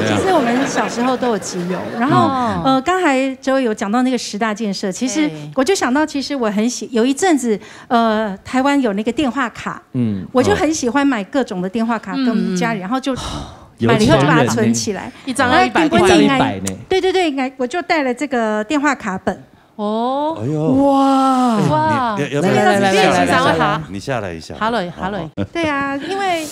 其实我们小时候都有集邮，然后呃，刚才哲伟有讲到那个十大建设，其实我就想到，其实我很喜有一阵子，呃，台湾有那个电话卡，嗯，我就很喜欢买各种的电话卡跟家里，然后就买了以后就把它存起来。一张要一百块。一张一百呢。对对对，我就带了这个电话卡本。哦，哎呦，哇哇，你要要不要来来来来来来来，你下来一下，好嘞好嘞。对啊，因为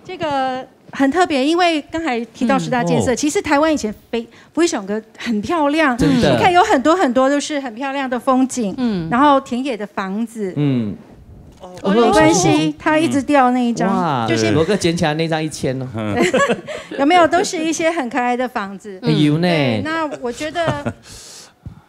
这个很特别，因为刚才提到十大建设，其实台湾以前非非常个很漂亮，真的，你看有很多很多都是很漂亮的风景，嗯，然后田野的房子，嗯，没关系，他一直掉那一张，哇，就是罗哥捡起来那张一千哦，有没有？都是一些很可爱的房子，有呢。对，那我觉得。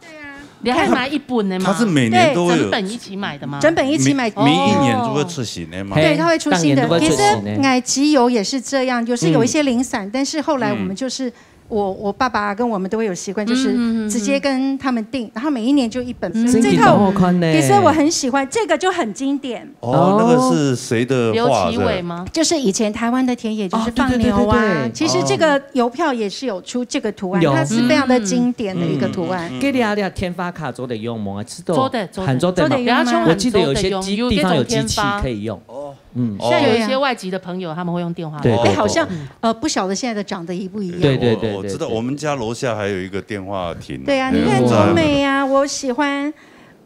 对啊，你还买一本的吗？它是每年都会有，对，整本一起买的吗？整本一起买。每每一年都会出新的吗？对，它会出新的。其实，哎，集邮也是这样，就是有一些零散，但是后来我们就是，我我爸爸跟我们都会有习惯，就是直接跟他们订，然后每一年就一本。这套，其实我很喜欢，这个就很经典。哦，那个是谁的画的？刘奇伟吗？就是以前台湾的田野，就是放牛啊。其实这个邮票也是有出这个图案，它是非常的经典的一个图案。给你啊，你啊，天发卡做得用吗？知道，做得做得，很做得吗？做得用吗？我记得有些机地方有机器可以用。哦，嗯，现在有一些外籍的朋友，他们会用电话。对对对，哎，好像呃，不晓得现在的长得一不一样。对对对，我知道，我们家楼下还有一个电话亭。对啊，你看多美啊！我喜欢。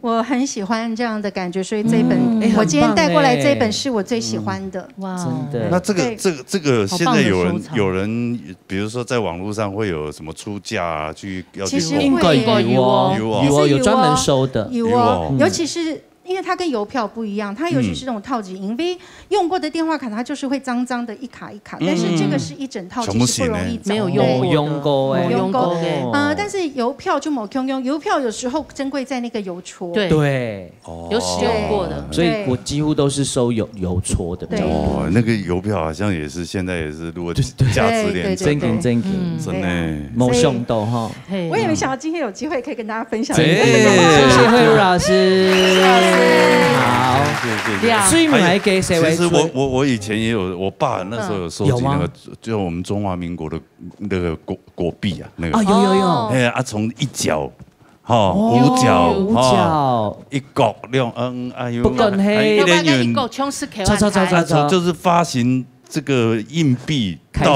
我很喜欢这样的感觉，所以这一本，嗯，我今天带过来这一本是我最喜欢的。哇，真的。那这个这个这个现在有人有人，比如说在网络上会有什么出价啊，去要去购买？其实应该有哦，有哦，有专门收的，有哦，尤其是。因为它跟邮票不一样，它尤其是这种套级，因为用过的电话卡，它就是会脏脏的一卡一卡，但是这个是一整套，其实不容易找，没有用过的，没有用过哎，没有用过的。呃，但是邮票就没有用，邮票有时候珍贵在那个邮戳，对，对，有使用过的，所以我几乎都是收邮邮戳的比较多。哦，那个邮票好像也是现在也是，如果价值连城，真金真金，真的，没想到哈。 我也没想到今天有机会可以跟大家分享。真的，谢谢慧茹老师，谢谢老师，好，谢谢谢谢。最后来给谁为主？其实我我我以前也有，我爸那时候有收集那个，就我们中华民国的那个国国币啊，那个啊，有有有，哎啊，从一角，哈，五角，五角，一角两，嗯，哎呦，不管嘿，一连串，一角冲十块，超超超超超，就是发行这个硬币到。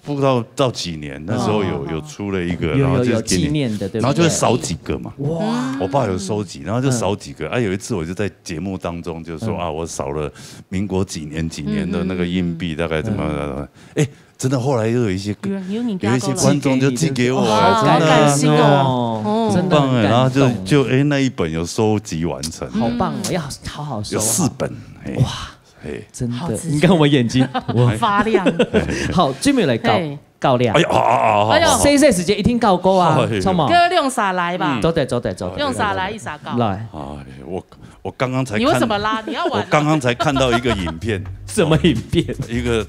不知道到几年，那时候有有出了一个，然后就纪念的，对不对？然后就会少几个嘛。哇，我爸有收集，然后就少几个。啊，有一次我就在节目当中就说啊，我少了民国几年几年的那个硬币，大概怎么？哎，真的后来又有一些有一些观众就寄给我，真的很棒哎，然后就就哎那一本有收集完成，好棒哦，要好好收，有四本，哇。 哎，真的，你看我眼睛，我发亮。好，最尾来搞，到了。哎呦，哦，哦，哦，哎呦。哦。細細時節一定教過啊，哎呦。著無？哥用啥來吧？嗯。做得，做得，做得。用啥來一啥教？來。哎，我，我剛剛才看，你為什麼拉？你要玩啊？我剛剛才看到一個影片。什麼影片？一個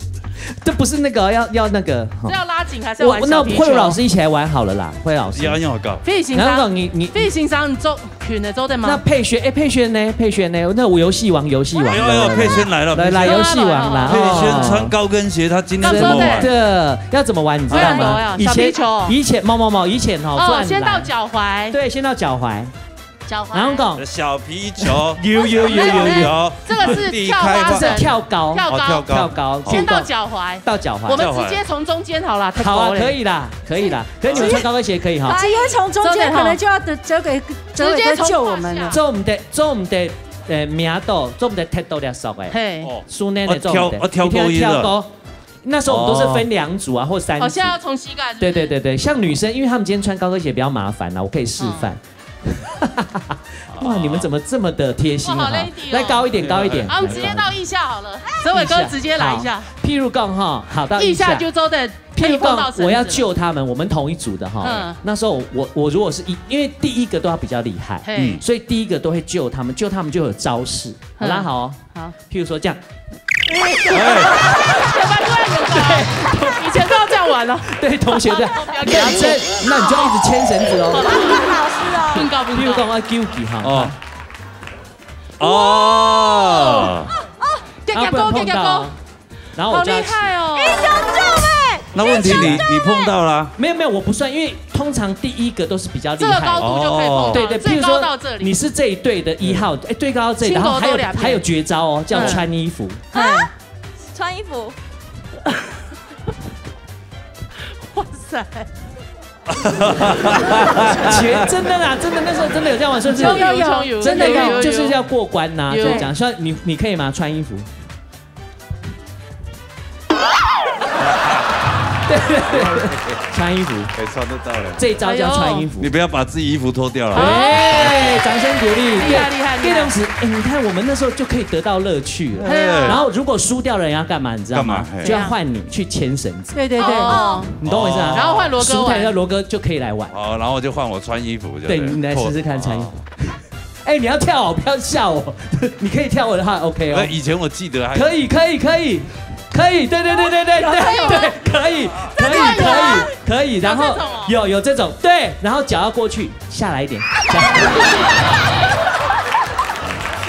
這不是那個，要，要那個，哈。是要拉緊還是要玩小皮球？我，那慧茹老師一起來玩好了啦，慧茹老師。要，要搞。飛行商，然後你，你飛行商，你做 群的做得嗎？那佩璇，哎，佩璇呢？佩璇呢？那我遊戲王，遊戲王，哎呦，哎呦，來，來，來。佩璇來了，來，來，佩璇。遊戏王啦，来，来，来。哦。佩璇穿高跟鞋，她今天怎麼玩？真的，要怎麼玩？你知道嗎？哎呦，哎呦，以前，小皮球。以前，没，没，没，以前哦，哦，算来。先到腳踝。对，先到脚踝。脚踝。然后讲，小皮球。有，有，有，有，有。这个是跳高绳。这是跳高。跳高。哦，跳高。跳高，先到脚踝。到脚踝。我们直接从中间好了，太高了。好啊，可以啦，可以啦。可是你们穿高跟鞋可以哈。直接从中间可能就要得，交给 这个在救我们了。做毋得，做毋得，呃，摸到，做毋得踢到這索个。嘿。哦。訓練的做毋得，哦，跳，哦，跳高音了。一定要跳高。那時候我們都是分兩組啊，哦。或三組。哦，现在要从膝盖是不是？对，对，对，对，像女生，因为她们今天穿高跟鞋比较麻烦啦，我可以示范。哦。哇，你们怎么这么的贴心啊？哇，好 lady 哦。来，高一点，高一点。好，我们直接到腋下好了。哲伟哥直接来一下。好，譬如讲哈，好，到腋下。腋下就做得 譬如讲，可以碰到绳子了。我要救他们，我们同一组的哈。嗯。那时候我，我如果是一，因为第一个都要比较厉害，嘿。嗯。所以第一个都会救他们，救他们就有招式。好，嗯。拉好哦。好。譬如说这样。哎。以前都要这样玩哦。对，同学这样。不要给我。男生，那你就要一直牵绳子哦。好啦。老师哦。更高，更高。譬如讲，我要救你哈。哦。哦。啊，不能碰到哦。 然后我就要起。好厉害哦。英雄救美！那问题你，英雄救美！你碰到啦。没有，没有，我不算，因为通常第一个都是比较厉害的。这个高度就可以碰到，哦。对，对，最高到这里。譬如说你是这一队的一号，嗯。哎，最高到这里，然后还有，亲狗都两边。还有绝招哦，叫穿衣服。嗯。啊？穿衣服。哇塞。其实真的啦，真的，那时候真的有这样玩，是不是？有，有，有，有，真的要，有，有，有。就是要过关呐，有。就是这样。所以你，你可以吗？穿衣服。 对，对，对，穿衣服。哎，穿得到了。这一招叫穿衣服。哎呦。你不要把自己衣服脱掉了。哎，掌声鼓励。厉害，厉害，厉害。这样子，哎，你看我们那时候就可以得到乐趣了。哎。然后如果输掉的人要干嘛，你知道吗？干嘛？嘿。就要换你去牵绳子。对，对，对。哦。你懂我意思吗？然后换罗哥玩。输掉，那罗哥就可以来玩。哦，然后就换我穿衣服，对不对？对，你来试试看穿衣服。哦。 哎，你要跳哦，不要吓我。你可以跳舞的话，OK哦。那以前我记得还可以，可以，可以，可以，对，对，对，对，对，对，对，可以，可以，可以，可以。然后有这种哦。有，有这种，对，然后脚要过去，下来一点。脚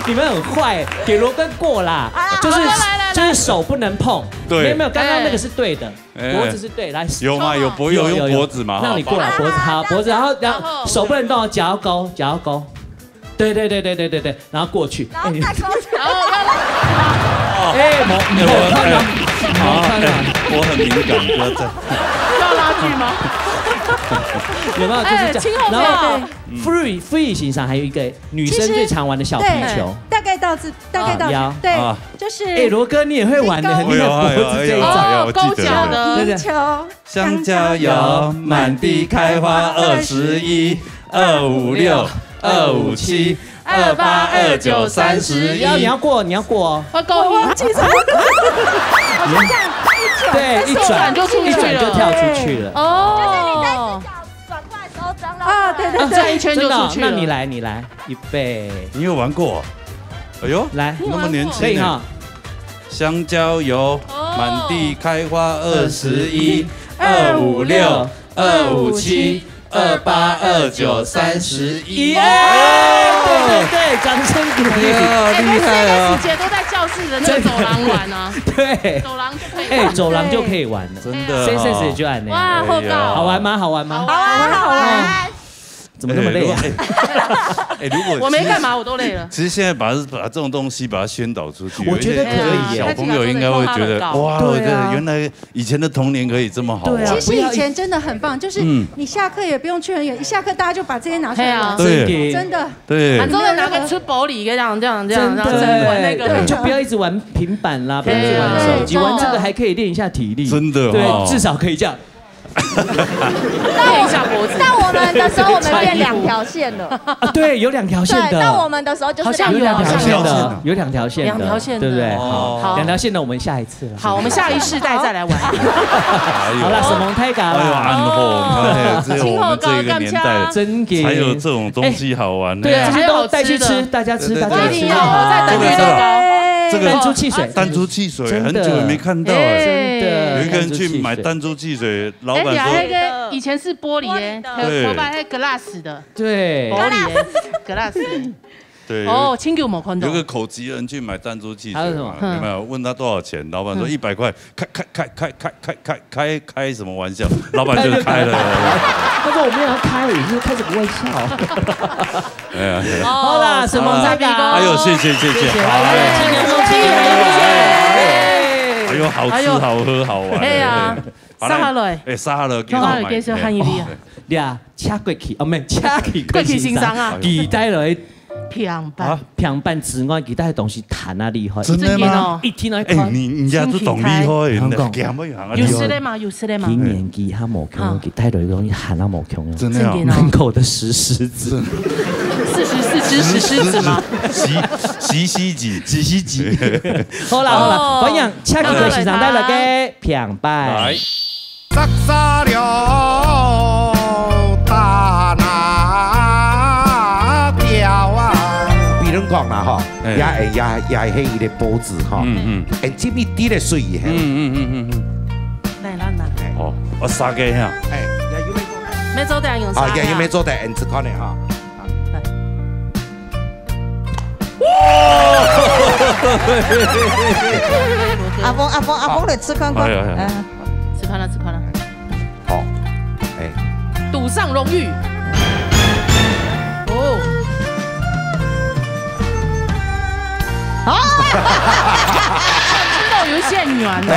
你们很坏，给罗哥过啦，好啦，就是，好啦，来，来，来。就是手不能碰。对。没有，没有，刚刚那个是对的。哎。哎。脖子是对，来。有吗？有脖-，有，有，有，有。用脖子嘛，让你过来，哈。脖子，好，好，这样子。脖子，然后，然后然后手不能动哦，脚要勾，脚要勾。 对，对，对，然后过去。然后再过去。哎，你然后要哎，没，没看到，哎，没看到。哎，我很敏感，不要再。要拉锯吗？有没有？就是这样。哎，亲后背。然后，嗯。Free，Free 形上还有一个女生最常玩的小皮球。其实，对，大概到这，大概到这，啊，对，啊。就是哎，罗哥，你也会玩的，很厉害，哎呦，哎呦，脖子这一招。哎呦，哎呦，我记得了。哦，勾脚的。对，对。皮球。 香蕉有满地开花，二十一，二五六，二五七，二八二九，三十一。要，你要过，你要过哦。我勾一。我忘记怎么勾。我就这样一转，对，一转，一转就出去了。一转就跳出去了。哦。就是你在一只脚转过来的时候，张到啊，对，对，啊，对。转一圈就出去了。真的哦，那你来，你来，预备。你有玩过？哎呦，来，那么年轻呢。可以哈。香蕉有，哦。满地开花，二十一，二五六，二五七，二八二九，三十一。耶！对，对，对，掌声鼓励。哎呀，哎，厉害啊。那现在时间都在教室的那个走廊玩啊。真的。对。走廊就可以玩。哎，走廊就可以玩了。真的哦。谢谢，谢谢，就按呢。哇，好棒。哎呀。好玩吗？好玩吗？好玩，好玩。哎。 怎么那么累啊？哎，如果，哎，如果我没干嘛，我都累了。其实现在把，把这种东西把它宣导出去，我觉得可以耶。有一些小朋友应该会觉得，哇，对啊。对，原来以前的童年可以这么好。对啊，其实以前真的很棒，就是嗯。你下课也不用去很远，一下课大家就把这些拿出来玩。对啊。对。真的。对。真的。还真的拿个出玻璃，这样，这样，这样，真的。然后再玩那个。对，就不要一直玩平板啦，不要一直玩手机，对，真的。玩这个还可以练一下体力。真的哦。对，至少可以这样。变一下脖子。到我们的时候，我们变两条线了。啊，对，有两条线的。对，到我们的时候就是好像有两条线的，好像有两条线的，有两条线的。对不对？哦。好，好。两条线的，我们下一次了。好，我们下一世代再来玩。哎呦。好了，什么太高了？哎呦，安好，你看，只有我们这个年代真的。才有这种东西好玩呢。对，这些都带去吃，还有好吃的。大家吃，对，对，大家吃。对，对，对。一定要，我在等绿豆糕。这个，这个弹珠汽水。弹珠汽水，真的。很久没看到哎。哎。真的，有一个人去买弹珠汽水。弹珠汽水，老板说，哎，你看那个以前是玻璃的，玻璃的。对。头发还glass的。对。玻璃的，glass的。对，哦，有，清酒没看到。有个口疾人去买弹珠汽水嘛，还有什么？有没有？问他多少钱，老板说嗯。一百块，开，开，开什么玩笑？老板就开了。他说：“我没有要开，我是开什么玩笑？”哎呀，好啦，什么菜糕？哎呦，谢谢，谢谢，谢谢，好，哎，今天都谢谢，谢谢。哎呦，好吃，哎呦。好喝，好玩。哎呀，哎。好，来，杀下來。哎，杀下來，杀下來，介绍，介绍，喊一位啊。哎。你啊，请过去，哦，毋係，请去过去欣赏，过去欣赏啊。期待落去。平板。啊？平板之外，其他的东西弹啊厉害。真的吗？一听到一看，哎，你，你家都懂厉害，你的，讲不讲啊？有实力吗？有实力吗？今年其他无穷，啊。其他的东西弹啊无穷。真的啊？真的哦。门口的石狮子。四十四只石狮子吗？石，石狮子。石狮子。好啦，好啦，哦。欢迎请去过欣赏带来个平板。来。 比如讲啦吼，哎。也，也，也係一个脖子吼，嗯，嗯。哎，这么低的水，嘿。嗯，嗯，嗯，嗯，嗯。来，来，来。哎。哦，我杀个哈。哎，也有没做的。没做的，用杀的啊。啊，也有没做的，俺只看的哈。啊，来。 阿峰，阿峰，阿峰来吃看看。哎呀，哎呀。嗯。吃看了，吃看了。好，哎。赌上荣誉。哦。啊！吃到有一些软了。哎。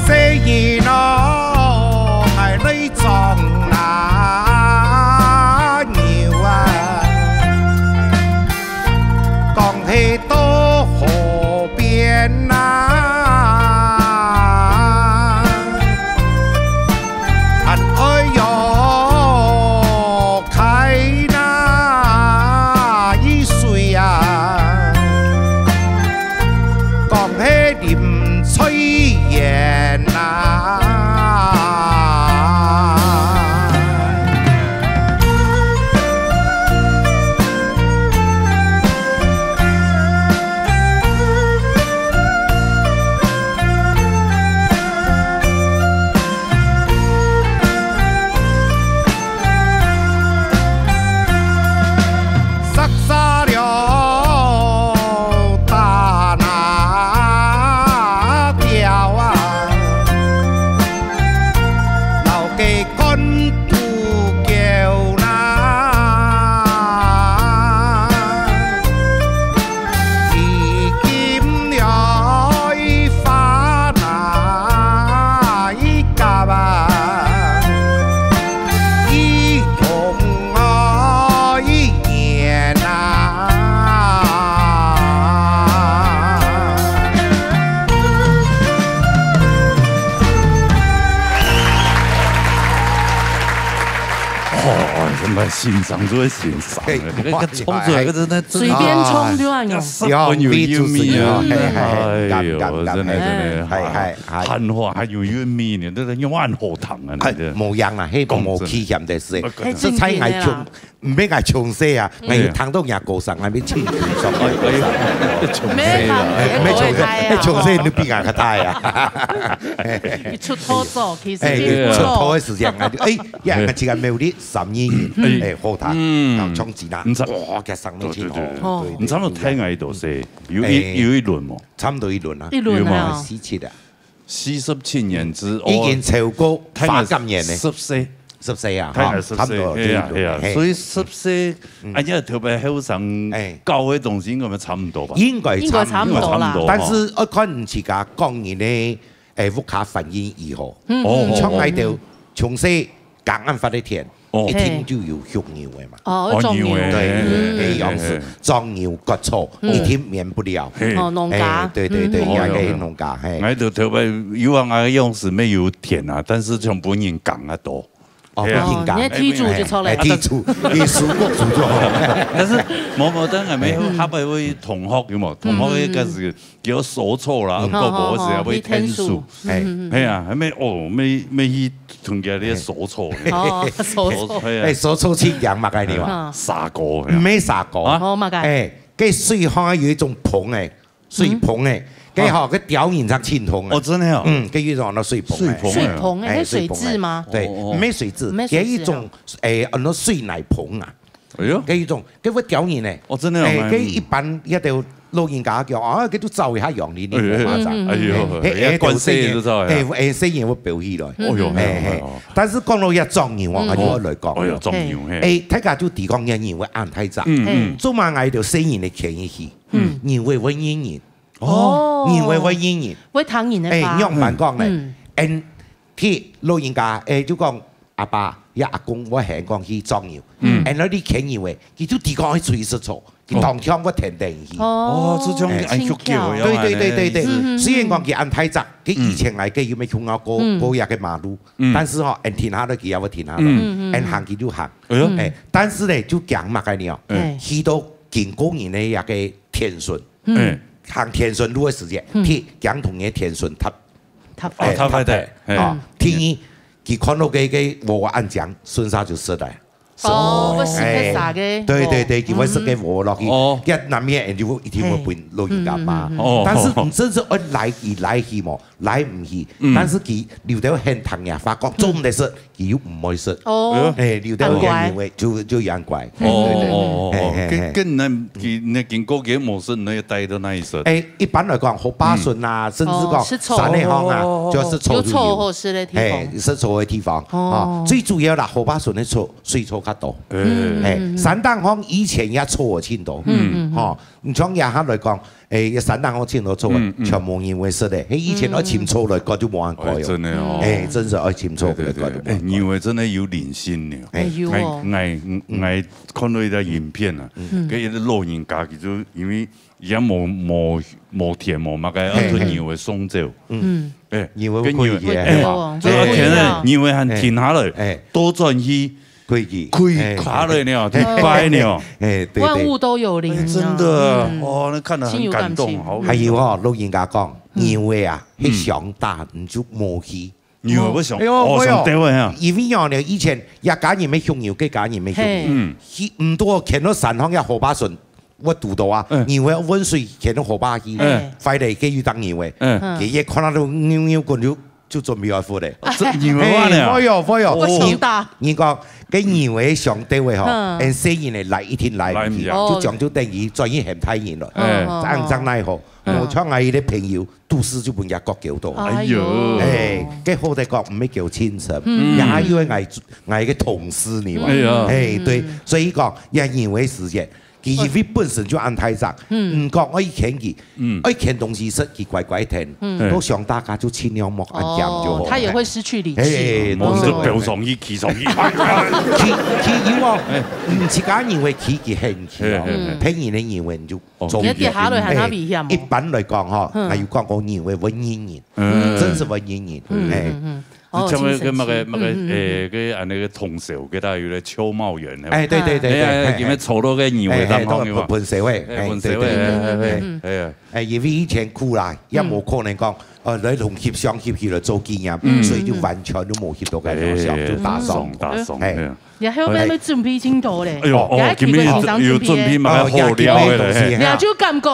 細人哦，𠊎來裝那牛啊，講係到河邊啊，還愛用 開那一水啊，講係啉菜園啊。哦，真个欣赏，真个欣赏，嘿，个，个，个唱出來，个真个，水边冲就恁樣。哎呀，十分有韻味啊。哎，哎，哎，哎呦，真个，真个，哎，哎，哎。閒話還有韻味呢，這个用恁好聽啊，哎，這个。無樣啊，嘿，講真。無ขี้嫌个事，哎，實在還窮，真个啦。 毋免𠊎從細啊，嗯。𠊎有聽到人家歌聲，𠊎要唱歌聲。哎，哎，從細啊。沒有啦，哎，沒有從細，哎，從細你比𠊎較大啊。你出道早，其實哎，你出道。出道个時間，𠊎就，哎，呀，𠊎自家沒有力，三年，哎，好聽，嗯。然後唱起啦，毋錯。哇，該聲音真好。對，對，對。哦。對，對，你差不多大𠊎多少？有一，哎。有一輪無？差不多一輪啊。一輪啊。有嗎？四七啊。 四十七年之，已經超過八十年了。十歲。十歲啊，哈，大概十歲，差不多，係啊，對，係啊，嘿。所以十歲，嗯。哎呀，特別後生，哎。搞个東西應該差不多吧？應該差不多。應該差不多啦。應該差不多，但是要看自家個人个，哎，屋下環境如何。嗯。哦，像𠊎兜，哦，哦。從細耕恁闊个田，哦。一定就有畜牛个嘛。哦，哦，畜牛。牛个，對，嘿，嘿，嘿，養殖，嘿，嘿。種牛、割草，嗯。一定免不了。嘿。哦，農家。哎，對，對，對，嗯。也係農家，嘿。哦，有，有。𠊎兜特別，有啊，𠊎个樣式沒有田啊，但是全部人耕啊多。 哦，係啊。不應該。哦，你个地主就錯了。哎，地主，你屬國主就好。但是，無，無，當然沒有，嗯。下擺會同學，有無？同學嗯。該時叫收草啦，嗯。過無時也會𢯭手。哦，哦，哦，去𢯭手。哎。嗯，嗯，嗯。係啊，還沒，哦，沒，沒去同佢哋收草呢。哦，收草。係啊。哎，收草去養麼个呢嘛？啊。沙果，係啊。毋係沙果。啊？哦，麼个？哎，該水好像有一種膨哎， 水膨欸，嗯。該吼，啊。該鳥人正親通啊。哦，真的哦。嗯，該有一種安到水膨欸。水膨欸。水膨欸，哎，該水質嗎？水膨欸。對，哦，哦。毋係水質，毋係水質，該一種，哦。哎，安到水泥膨啊。哎喲。該一種，該會鳥人呢。哦，真的哦，哎，嗯。該一般一兜老人家講，啊，該就走一下陽里，你哎，哎，無辦法。嗯，嗯，嗯。哎喲，嗯。哎，哎，要灌水就走呀。哎，哎，細人會飆起來。哦喲，哎，哎，哎，哦。但是講到這種牛啊，嗯。𠊎就愛來講。哦喲，種牛，嘿。哎，大家就提講這牛會恁大隻。嗯，嗯。做麼个𠊎兜細人个牽一去？ 嗯。認為會認人。哦。認為會認人。會聽人个話。哎，仰般講呢？嗯。𫣆，老人家，哎，就講阿爸，也阿公，會喊講去捉牛。嗯。𫣆來你牽牛欸，佢就知講愛出去食草，佢當場會跈等去。哦。哦，就像哎。恁畜狗一樣啊，對，對，對，對，對。嗯，嗯，嗯。雖然講佢恁大隻，佢以前來个又沒看到過，嗯。過這个馬路，嗯。但是吼，𫣆停下來，佢也會停下來，嗯，嗯，嗯。𫣆行佢就行。哎喲。哎，但是呢，就驚麼个呢？哎。去到經過人个這个田脣， 嗯。嗯。行田脣路个時節，嗯。去驚同个田脣塌，塌，哎，哦，塌壞忒，塌忒，嘿。啊，嗯。第二，佢看到該，該禾恁靚，順續就食了。哦，哎，會食該儕个，對，對，對，哦。佢會食該禾落去，嗯。哦。該難免就一定會分老人家罵。嘿。嗯，嗯，嗯。哦。但是你真是愛來去，來去無，來毋去，嗯。但是佢留到現場呀，發覺做毋得食， 佢又毋會食。哦。哎，留到原位就，就養乖。哦，對，對。哦，哦，哦，嘿，嘿，嘿。跟，跟那，佢那經過佢無食，那要帶到哪裡食？哎，一般來講，河壩脣啊，嗯。甚至講哦，食草。山裡項啊，哦，哦，哦，哦。就食草就有。有草好食个地方。哎，食草个地方。哦。啊，最主要啦，河壩脣个草，水草較多。哎。嗯，哎，嗯，嗯。山頂項以前也草有盡多。嗯，嗯，嗯。吼，你像這下來講， 哎，山頂好盡多草啊，嗯，嗯。全無人會食个。嘿，以前愛尋草來割就無恁快哦。哎，真的哦。哎，真是愛尋草來割就無恁快。對，對，對。哎，牛仔真的有靈性呢。哎。哎，有哦。𠊎，𠊎，嗯。𠊎看到一條影片啊，嗯。該一個老人家，佢就因為也無，無，無田無麼个，嘿，嘿。愛同牛仔送走。嗯。嗯。哎，牛仔會跪佢，該牛仔，哎，嘿吧？哎，對，哎，哎。牛仔還停下來，哎。倒轉去 跪佢。跪下來呢，哎。去拜呢。哎，對，對。萬物都有靈啊。哎，真的，嗯。哦，那看得很感動，心有感情。好感動。還有哦，老人家講，嗯。牛仔啊，嗯。係想打，你就無去。牛仔會想，哎喲，哦，會哦。想打我呀。因為哦，以前一家人愛畜牛，該家人愛畜牛。嘿。嗯。去，毋多牽到山項，也河壩脣， 會堵到啊，嗯。牛仔搵水牽到河壩去，嗯。壞了，該有隻牛仔，嗯。佢一看到牛，牛牯就，就準備愛赴咧。哦，這牛仔話呢？嘿，會喲，會喲。會想打。人，人講，該牛仔想打个吼，嗯。𫣆細人仔來一定來毋去，來毋去。就將就等於轉去喊大人了。嗯。正，正奈何，嗯。無像𠊎一個朋友， 都市就分人家割狗到。哎喲。哎，該好得講，毋係狗親戚，嗯。也還有𠊎，𠊎个同事呢嘛。哎呀。哎，對，嗯。所以講，也認為時間，佢因為本身就恁大隻，嗯。毋講愛牽佢，嗯。愛牽東西食，佢乖乖聽，嗯。都想大家就盡量莫恁講就好。哦，牠也會失去理智。哎，嗯，都是，就飆上去，騎上去。騎，騎有哦，哎。嗯，自家認為騎佢很騎哦，哎，哎，哎。別人个認為你就 哦。你跌下來還較危險哦。哎，一般來講吼，嗯。還有講過牛仔會認人，嗯。真是會認人，嗯，哎。嗯，嗯，嗯。哦，就像該，該麼个，親身經歷。麼个，嗯，嗯，嗯。哎，該恁呢个通霄，該搭有个秋茂園，哎，對，對，對，對，哎，哎，哎。佢們抽到个牛仔，哎，哎，當好用嘛。都噴，噴水味，哎，哎，噴水味，對，對，對，哎，哎，哎。嗯，嗯，嗯。哎呀。哎，因為以前苦啦，也無可能講，嗯。呃，來同翕相翕起來做紀念，嗯。所以就完全就無翕到該張相，哎，就打爽。打爽，打爽，哎。哎呀。 然後要，哎。要準備盡多咧。哎喲，哦，也係今日有，有準備麼个好料个咧，哦，也準備東西，嘿。嘿。也就感覺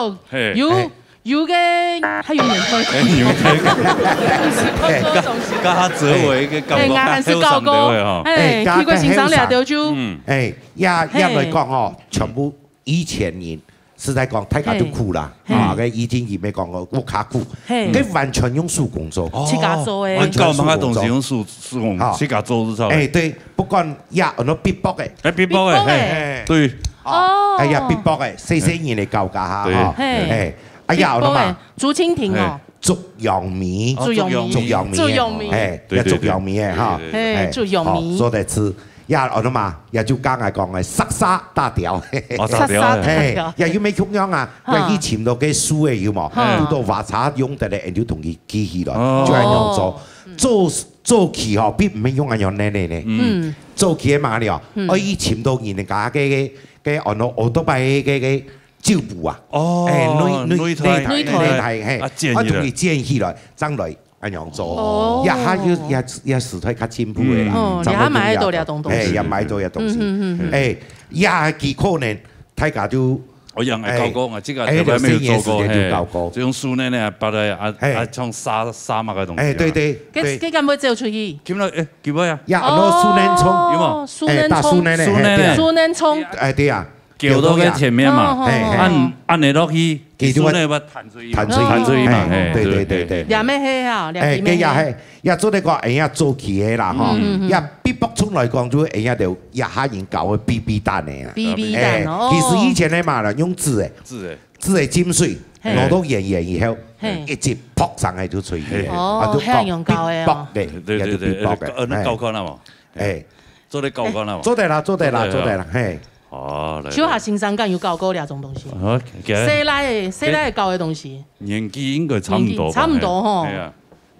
有，嘿。有个，還有年份。哎，有个。毋係講做東西。加，加下折尾个感覺，哎，𠊎還係搞過，較後生个位吼。哎，哎，去過欣賞了就，嗯。哎，也，也來講吼，嘿。全部以前人實在講，大家都苦啦，嘿。啊，該已經也沒講過，屋下苦，嘿。該完全用手工做。哦。自家做个。完全手工做。恁搞麼个東西用手，手工，哈。自家做就好了。哎，對，不管呀，安到必剝个。哎，必剝个，必剝个。嘿。哎。對。哦。哎呀，必剝个，細細人个搞搞哈，對。哈。嘿。哎，哎呀，安到嘛。必剝个，竹蜻蜓哦。嘿。 竹楊米。哦，竹楊米。竹楊米。竹楊米。哎，對，對，竹楊米个哈。對，對，對。哎，哎，竹楊米。好，做得食。呀，安到嘛，也就剛才講个，沙沙大條。哦，大條，沙沙大條。哎，也有沒共樣啊？哈。也去尋到个樹个有無？哈。堵到瓦碴用得个，就同佢鋸起來，哦。就恁樣做。哦。做，做起吼，並毋係用恁樣捏捏呢。嗯。做起个嘛哩哦，嗯。愛去尋到人家个，个，个，安到奧多拜个，个， 舊布啊。哦，哎，內，內，內胎，內胎，內胎，嘿，啊，剪起來。啊，同佢剪起來，正來恁樣做。哦。也還有，也，也時代較進步个啦，嗯。哦，差不多也買得到這種東西。哎，也買得到這東西。嗯，嗯，嗯，嗯。哎，也幾可能，大家就，哦，也愛搞過，哎，我這個哎，從來沒有做過，有些人就搞過。嘿，就用手捏捏，把它啊，嘿。啊，像沙，沙麼个東西啊。哎，對，對，這，對。這敢會走出去？今仔，哎，今仔啊。呀，安到手捏蔥。哦，有無？手捏蔥。哎，大手捏呢，手捏呢。嘿，對啊。手捏蔥。哎，對啊。 勼到該前面嘛，哦，哦，哦。嘿，嘿。恁，恁樣落去，佢就會手呢會彈出去嘛，彈出去。彈出去嘛，嘿，嘿，對，對，對，對，對。對。也乜係啊，哎，也乜係。該也係，也做得講，哎呀，做起个啦，吼。嗯，嗯，嗯。也必剝出來講，就係哎呀，就也下人搞个B B彈个啦。B B彈，哎，哦。其實以前个嘛啦，用紙个，紙个。紙个浸水，嘿。弄到圓圓以後，嘿。一直撲上去就出去个，嘿。哦，啊，就講係恁樣搞个哦。必剝个，對，對，也就必剝个，對，對，對，哎。搞，搞看啊嘛。哎。做得搞看啊嘛。做得啦，做得啦，做得啦，做得啦。嘿。 哦，來，秋霞先生敢有搞過這種東西？OK。細倈个，細倈个搞个東西。年紀應該差毋多吧，年紀差毋多吼。嘿，嘿啊，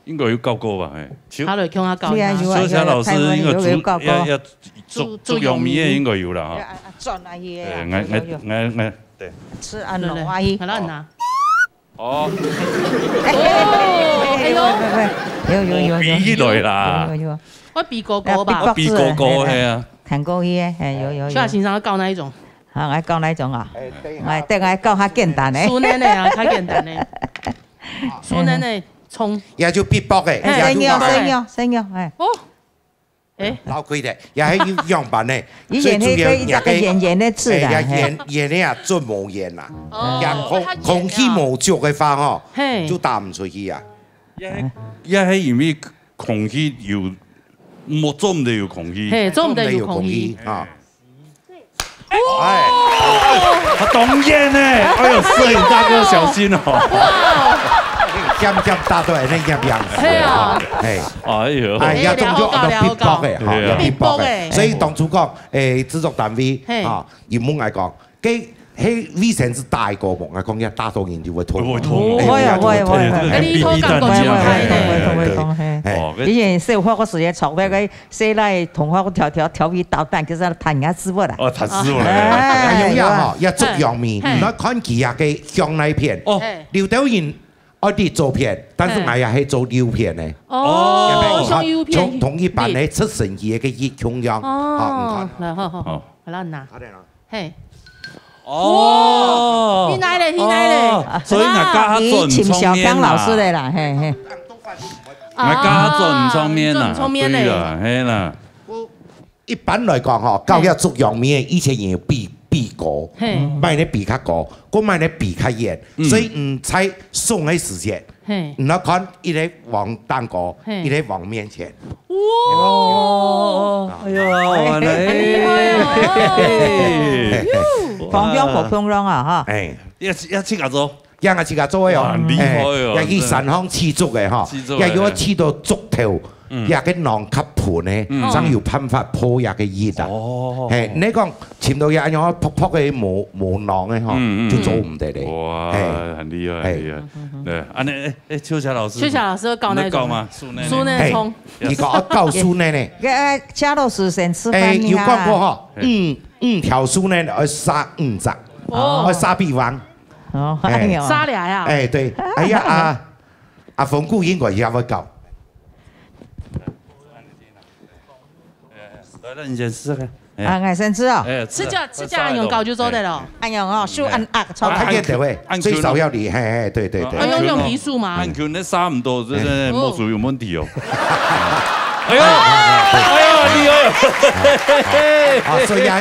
應該有搞過吧，嘿。秋，他來共下搞一下。你看有啊，秋霞老師應該有，有，有搞過。要，要竹，竹，竹楊米个應該有啦，哈。要，啊，啊，轉啊，也，哎，有，有，有。哎，哎，哎，哎，對。吃啊，對，對，弄啊，好了，拿。 哦。哎，哎，哎，哎，有，有，有，有，有，有，有。比起來啦。有，有，有。我比哥哥吧。啊，比哥哥，啊，比哥哥，哎，哎，嘿啊。看過去个，哎，有，有，有。徐老先生要搞哪一種？好，來搞哪一種啊？哎，等一下。哎，等下搞較簡單个。手捏个啊，較簡單个。手捏个蔥。也就必剝个，嘿，也就必剝个。生肉，生肉，生肉，哎。哦。 哎。老貴个，也係有樣板呢。以前最主要那個一個圓圓个字啦，哎，也嘿。圓，圓个啊，做無圓啦。哦，也空，它圓的啊。空氣無足个話吼，嘿。就打毋出去啊。也係，也係因為空氣有，無，做毋得有空氣。嘿，做毋得有空氣。做毋得有空氣啊。 哎，哦。啊，當然呢，哎喲，攝影大哥小心哦。哇。險險打到人家樣樣子。係啊。哎。哎喲。哎，也總就按照必剝个哈，哎，也必剝个。必剝个。所以當初講，哎，製作單位，嘿。啊，佢問𠊎講，該，該衛生紙打得過無？𠊎講，也打到人就會痛。會痛。哎，會啊，也就會痛。會啊，會啊，會啊。哎，你痛感覺就開呢。會痛，會痛，會痛，嘿。哎。哦，該以前小學个時節，坐那個 細倈同學跳跳調皮搗蛋，其實彈牙屎朏啦。哦，彈屎朏啦。哎，哎，有影吼，有啊。也竹楊米，嘿。你看佢啊个向那片，哦。嘿。有兜人愛你做片，但是，嘿。𠊎也係做溜片个。哦，哦。像溜片。同，同一般个出神奇个一樣，哦。好，你看。來，好，好，好。好。好啦，拿。好的啦。 嘿。哦。哇，去哪裡？去哪裡？哦，所以𠊎教佢做毋聰明啦。你尋小剛老師个啦，嘿，嘿。𠊎教佢做毋聰明啦，哦，做毋聰明个。對啦，嘿啦。一般來講吼，教佢竹楊米个，以前人有比，比高，嘿。毋係咧比較高，毋係咧比較遠，嗯。所以毋在送个時節， 嘿。你要看，一個往頂高，嘿。一個往面前。哇！哎喲，原來，哎喲。方向無共樣啊，哈。哎。也，也自家做。也自家做个哦。哇，厲害哦，哎，也去山上試竹个哈，試竹个，也有試到竹頭，嗯。也个囊較薄呢，嗯。正有辦法破也个一啊。哦。嘿，你講尋到也恁樣薄薄个無，無囊个哈，嗯，嗯，就做毋得咧。哇，嘿。很厲害，嘿。很厲害。對，恁樣，哎， 哎，秋霞老師，秋霞老師要搞哪一種？你在搞嗎？樹奶奶。樹奶奶蔥。嘿，你講要搞樹奶奶。該，哎，嘉樂師先示範一下啦。哎，有講過吼，嘿。五，五條樹奶奶愛殺五隻，哦。愛殺比方。哦，嘿。哎喲。殺倈啊？哎，對，哎呀，啊，啊，紅姑應該也會搞。 來，來，你先試看。哎。啊，𠊎先試哦。哎，試。試隻，試隻恁樣搞就做得了。哎。恁樣哦，手恁壓，啊，按按按按按按按按。最少要你，嘿，嘿，對，對，對。啊，用，用皮樹嗎？恁樣，恁樣差不多，這，這，哎。這，這，沒有問題哦。哎喲，哎喲，你哦。啊，所以啊，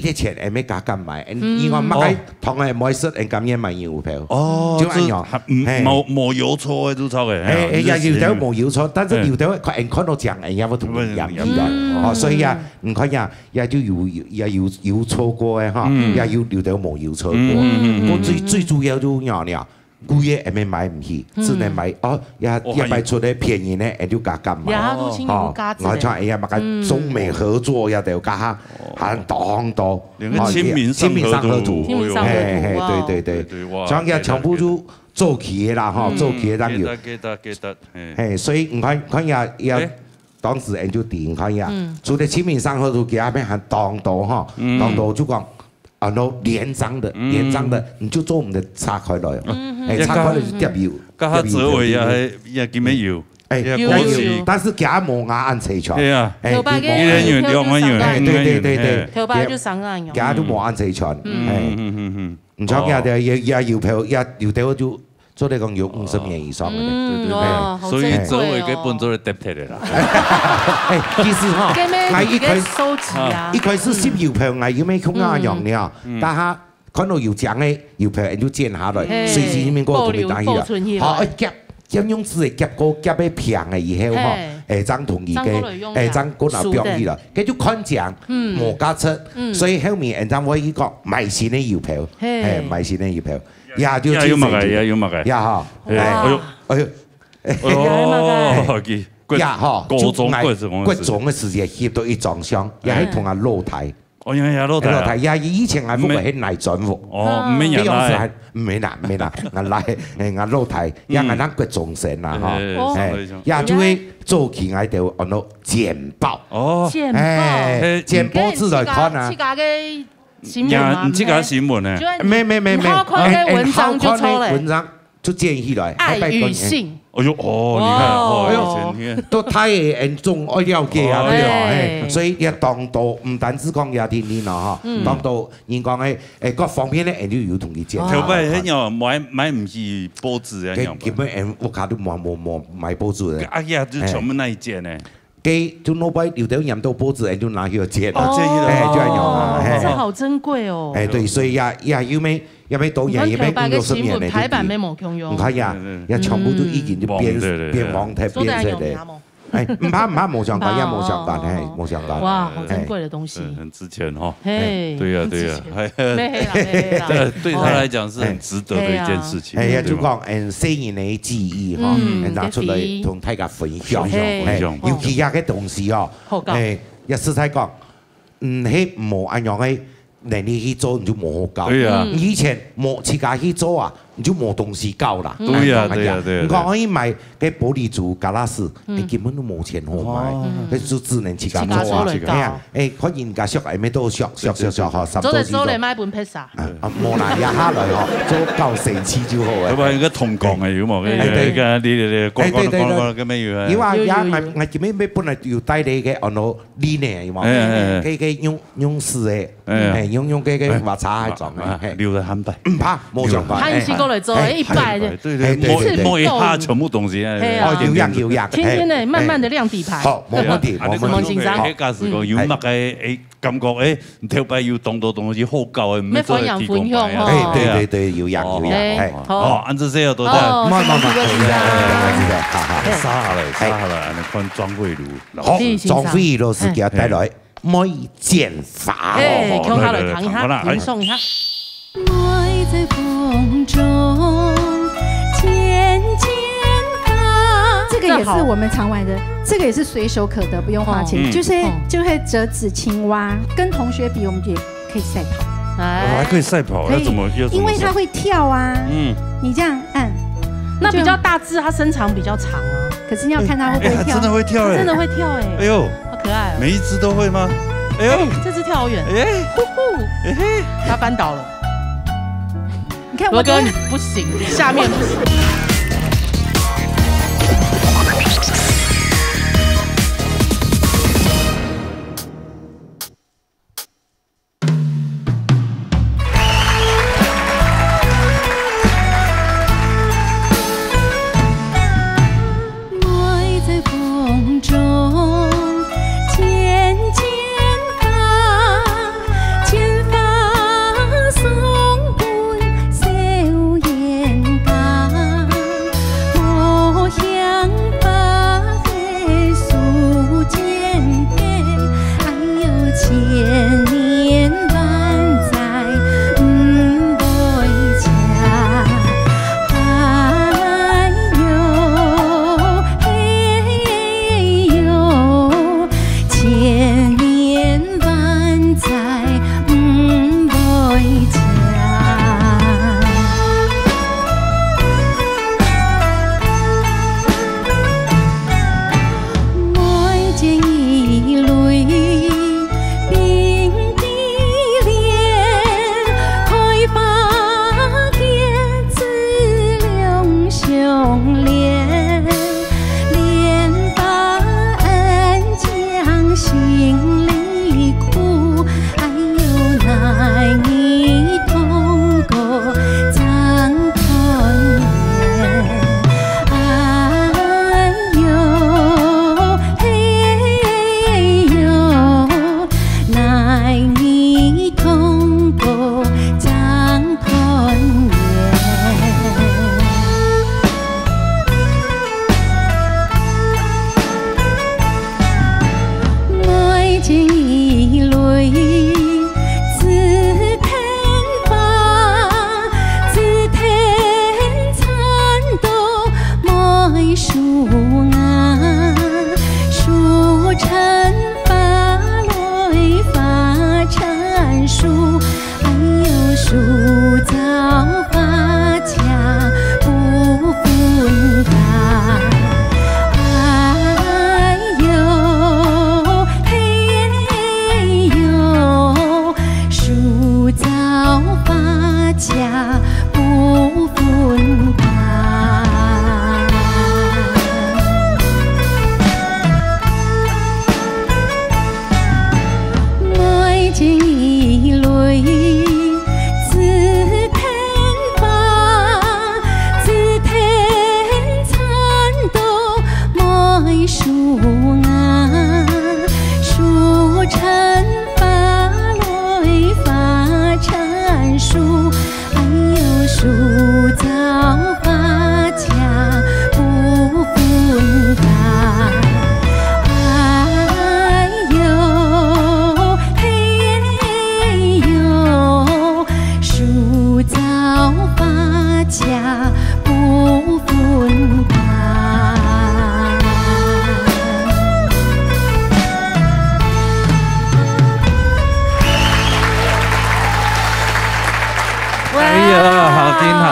幾多錢，俺乜加減買。嗯。你看麼个糖个毋愛食，俺甘願買牛油票。哦，就恁樣。這還，嗯，嘿。無，無油錯个，就炒个，哎，哎，嘿，也有兜無油錯，但是有兜看，俺看到醬，俺也會同你一樣的。嗯。哦，所以啊，你看呀，也就有，也有，有錯過个哈，嗯。也有，有兜無油錯過。嗯，嗯，嗯，嗯。不過最，最主要就係，貴个俺乜買毋起，嗯。只能買，哦，也，哦，也買出來便宜呢，俺就加減嘛。也，都親有價值的。哦，我像哎呀，麼个中美合作呀，都有加下，還當多。連个哦，清明上河圖。清明上河圖，哦喲。嘿，嘿，哇。對，對，對。對，對，哇，像也全部就做起个啦，哈，嗯。做起个當有。記得，記得，記得，嘿。嘿，所以你看，看也，也，哎。當時俺就知，你看呀，嗯。除了清明上河圖，其他面還當多哈，嗯。當多就講， 啊，然後連長的，嗯。連長的，你就做我們的拆開來哦。嗯。哎，拆開來就貼油，貼油，該下折尾也，貼油。也，也今晡有。哎，也有，有，有。但是佢無𠊎恁齊全。對啊。哎，頭擺个佢無𠊎。一人有兩萬元，哎，對，對，對，對。嘿。頭擺就三萬元。佢都無恁齊全。嗯。哎。嗯，嗯，嗯，嗯。你像佢的，哦。也，也有朋友，也有的就做得講有五十年以上个呢。嗯，對，對，哇，對。好珍貴哦。所以做為个本做得得忒个啦。哎，其實哈，該咩，𠊎一開始，該收集啊。一開始食郵票，𠊎又無共下樣呢，嗯。但係看到有獎个郵票，𠊎就剪下來，嘿。隨時裡面給我同你打起來。保留，保存起來。好，哎，夾，夾用紙个夾過，夾个平个以後哈，嘿。哎，正同意个，正過來用啊。哎，正過來放起來，該就看獎，嗯。無價值，嗯。所以後面，哎，正會去講買新个郵票，嘿。哎，買新个郵票。 呀，就也有麼个，真正也有麼个。呀哈，嘿。哎，哎喲，哎喲，哎喲，哎呀，佢國，呀哈，國中、就𠊎國中个時節，國中个時節翕到一張相，也係同阿老弟。哦，也，也老弟啊。老弟，呀，以前𠊎屋个係泥磚屋。哦，毋免也來。該樣時還，毋免啦，毋免啦，𠊎來，哎，𠊎老弟，也𠊎當國中生啦，哈。哎，哎，哎，上來一張。呀，就會做起來就，哦，喏，剪報。哦。剪報。哎，哎，剪報紙來看啊。你自家，自家个 新聞嗎？呀，你自家新聞呢？就係你，沒，沒，沒，沒。你好看个文章就出來。哎，哎，好看个文章就剪起來，愛與性。哎喲，哦，你看，哦，哇哦。哎喲，以前你看。都太嚴重，愛了解啊，哦。對哦，哎。哎。所以也當多，毋單止講雅婷你了哈，嗯。當多人講，哎，哎，各方面个，哎，就有同佢剪。哦。頭擺那樣買，買毋起報紙啊，該樣吧。根本，哎，屋下都無，無，無買報紙个。啊呀，就全部那一件呢。哎。 該就拿來有兜黏到報紙，哎，就拿去剪啊。哦，剪去了。哎，就恁樣啊，哦，嘿。這好珍貴哦。哎，對，所以也，也有咩，也咩多年，你看頭擺个新聞，也咩五六十年了，排版無共樣。你看呀，嗯，嗯。也全部都已經就變，嗯，對，對，對。變黃，變色的。做得恁樣啊，無？哎，毋怕，毋怕，無相干，毋怕，也無相干，哦，嘿，無相干。哇，好珍貴的東西。哎。嗯，很值錢哦。嘿，對呀，對呀。很值錢。沒啦，沒啦。這對他來講是很值得的一件事情，哎呀，對嗎？就講，嗯，細人的記憶哈，嗯，拿出來同大家分享。 分享，嘿，分享。尤其這个東西哦，好搞。哎，也實在講，嗯，係無恁樣个能力去做，你就無好搞。對啊。嗯。以前無自家去做啊，你就無東西搞啦。對啊，哎，對啊，對啊，你講，對啊。哎，買个玻璃珠、glass，嗯。哎，根本都無錢好買，哦。那就只能自家做啊。自家做了搞。哎呀，哎，看人家惜，哎，乜都惜，惜，惜，惜，哈，三做得做咧，做四做。買本披薩。 啊，啊，無啦，也下來吼，做到生趣就好了。要不然有個童工的，有無？哎，對。那個，你，你，你，哎，對，對，對。光光光光，根本有啊。有啊，有，有，有。也，𠊎，𠊎今日本來有帶了一個，哦，no，linen，有無？哎，哎，哎。該，該用，用絲的，哎。哎，用，用該，該，哎。Watsons那種的，啊，嘿。留了三百。毋怕，無相干，哎。還是過來做，哎，哎，一百的。對，對，哎，對，對，對。摸，摸一下全部東西，哎，嘿啊。哦，有影，有影，天天呢，哎，慢慢地亮底牌。哎。好，無問題，哎。無問題。啊，你講，好。該假使講有麼个，嗯。哎， 感覺，哎，你頭擺有當多東西好搞的，毋係做得提供分享，分享吼。哎，對，對，對，有影，有影，哦，哎。好。哦，恁樣這下多謝。哦，慢，慢，慢，謝謝，謝謝，謝謝，謝謝，好，好。哎，續下來，哎。續下來，恁樣看張慧茹老師。好，是，先生。張慧茹老師給大家帶來，哎。梅剪花。哎，哦，共下來聽一下，來，來，來，聽一下。聽一下。 這個也是我們常玩的，這個也是隨手可得，不用花錢，嗯。就是，嗯。就會折紙青蛙，跟同學比，我們也可以賽跑。哎。哦，還可以賽跑，可以，要怎麼，要怎麼賽？因為它會跳啊。嗯。你這樣按，那比較大隻，它身長比較長啊。可是你要看它會不會跳。哎，它真的會跳哎。它真的會跳哎。哎呦。 好可愛哦。每一隻都會嗎？哎呦。哎，這隻跳好遠。哎。呼呼。哎嘿。它翻倒了。你看我的，羅哥，你不行，下面不行。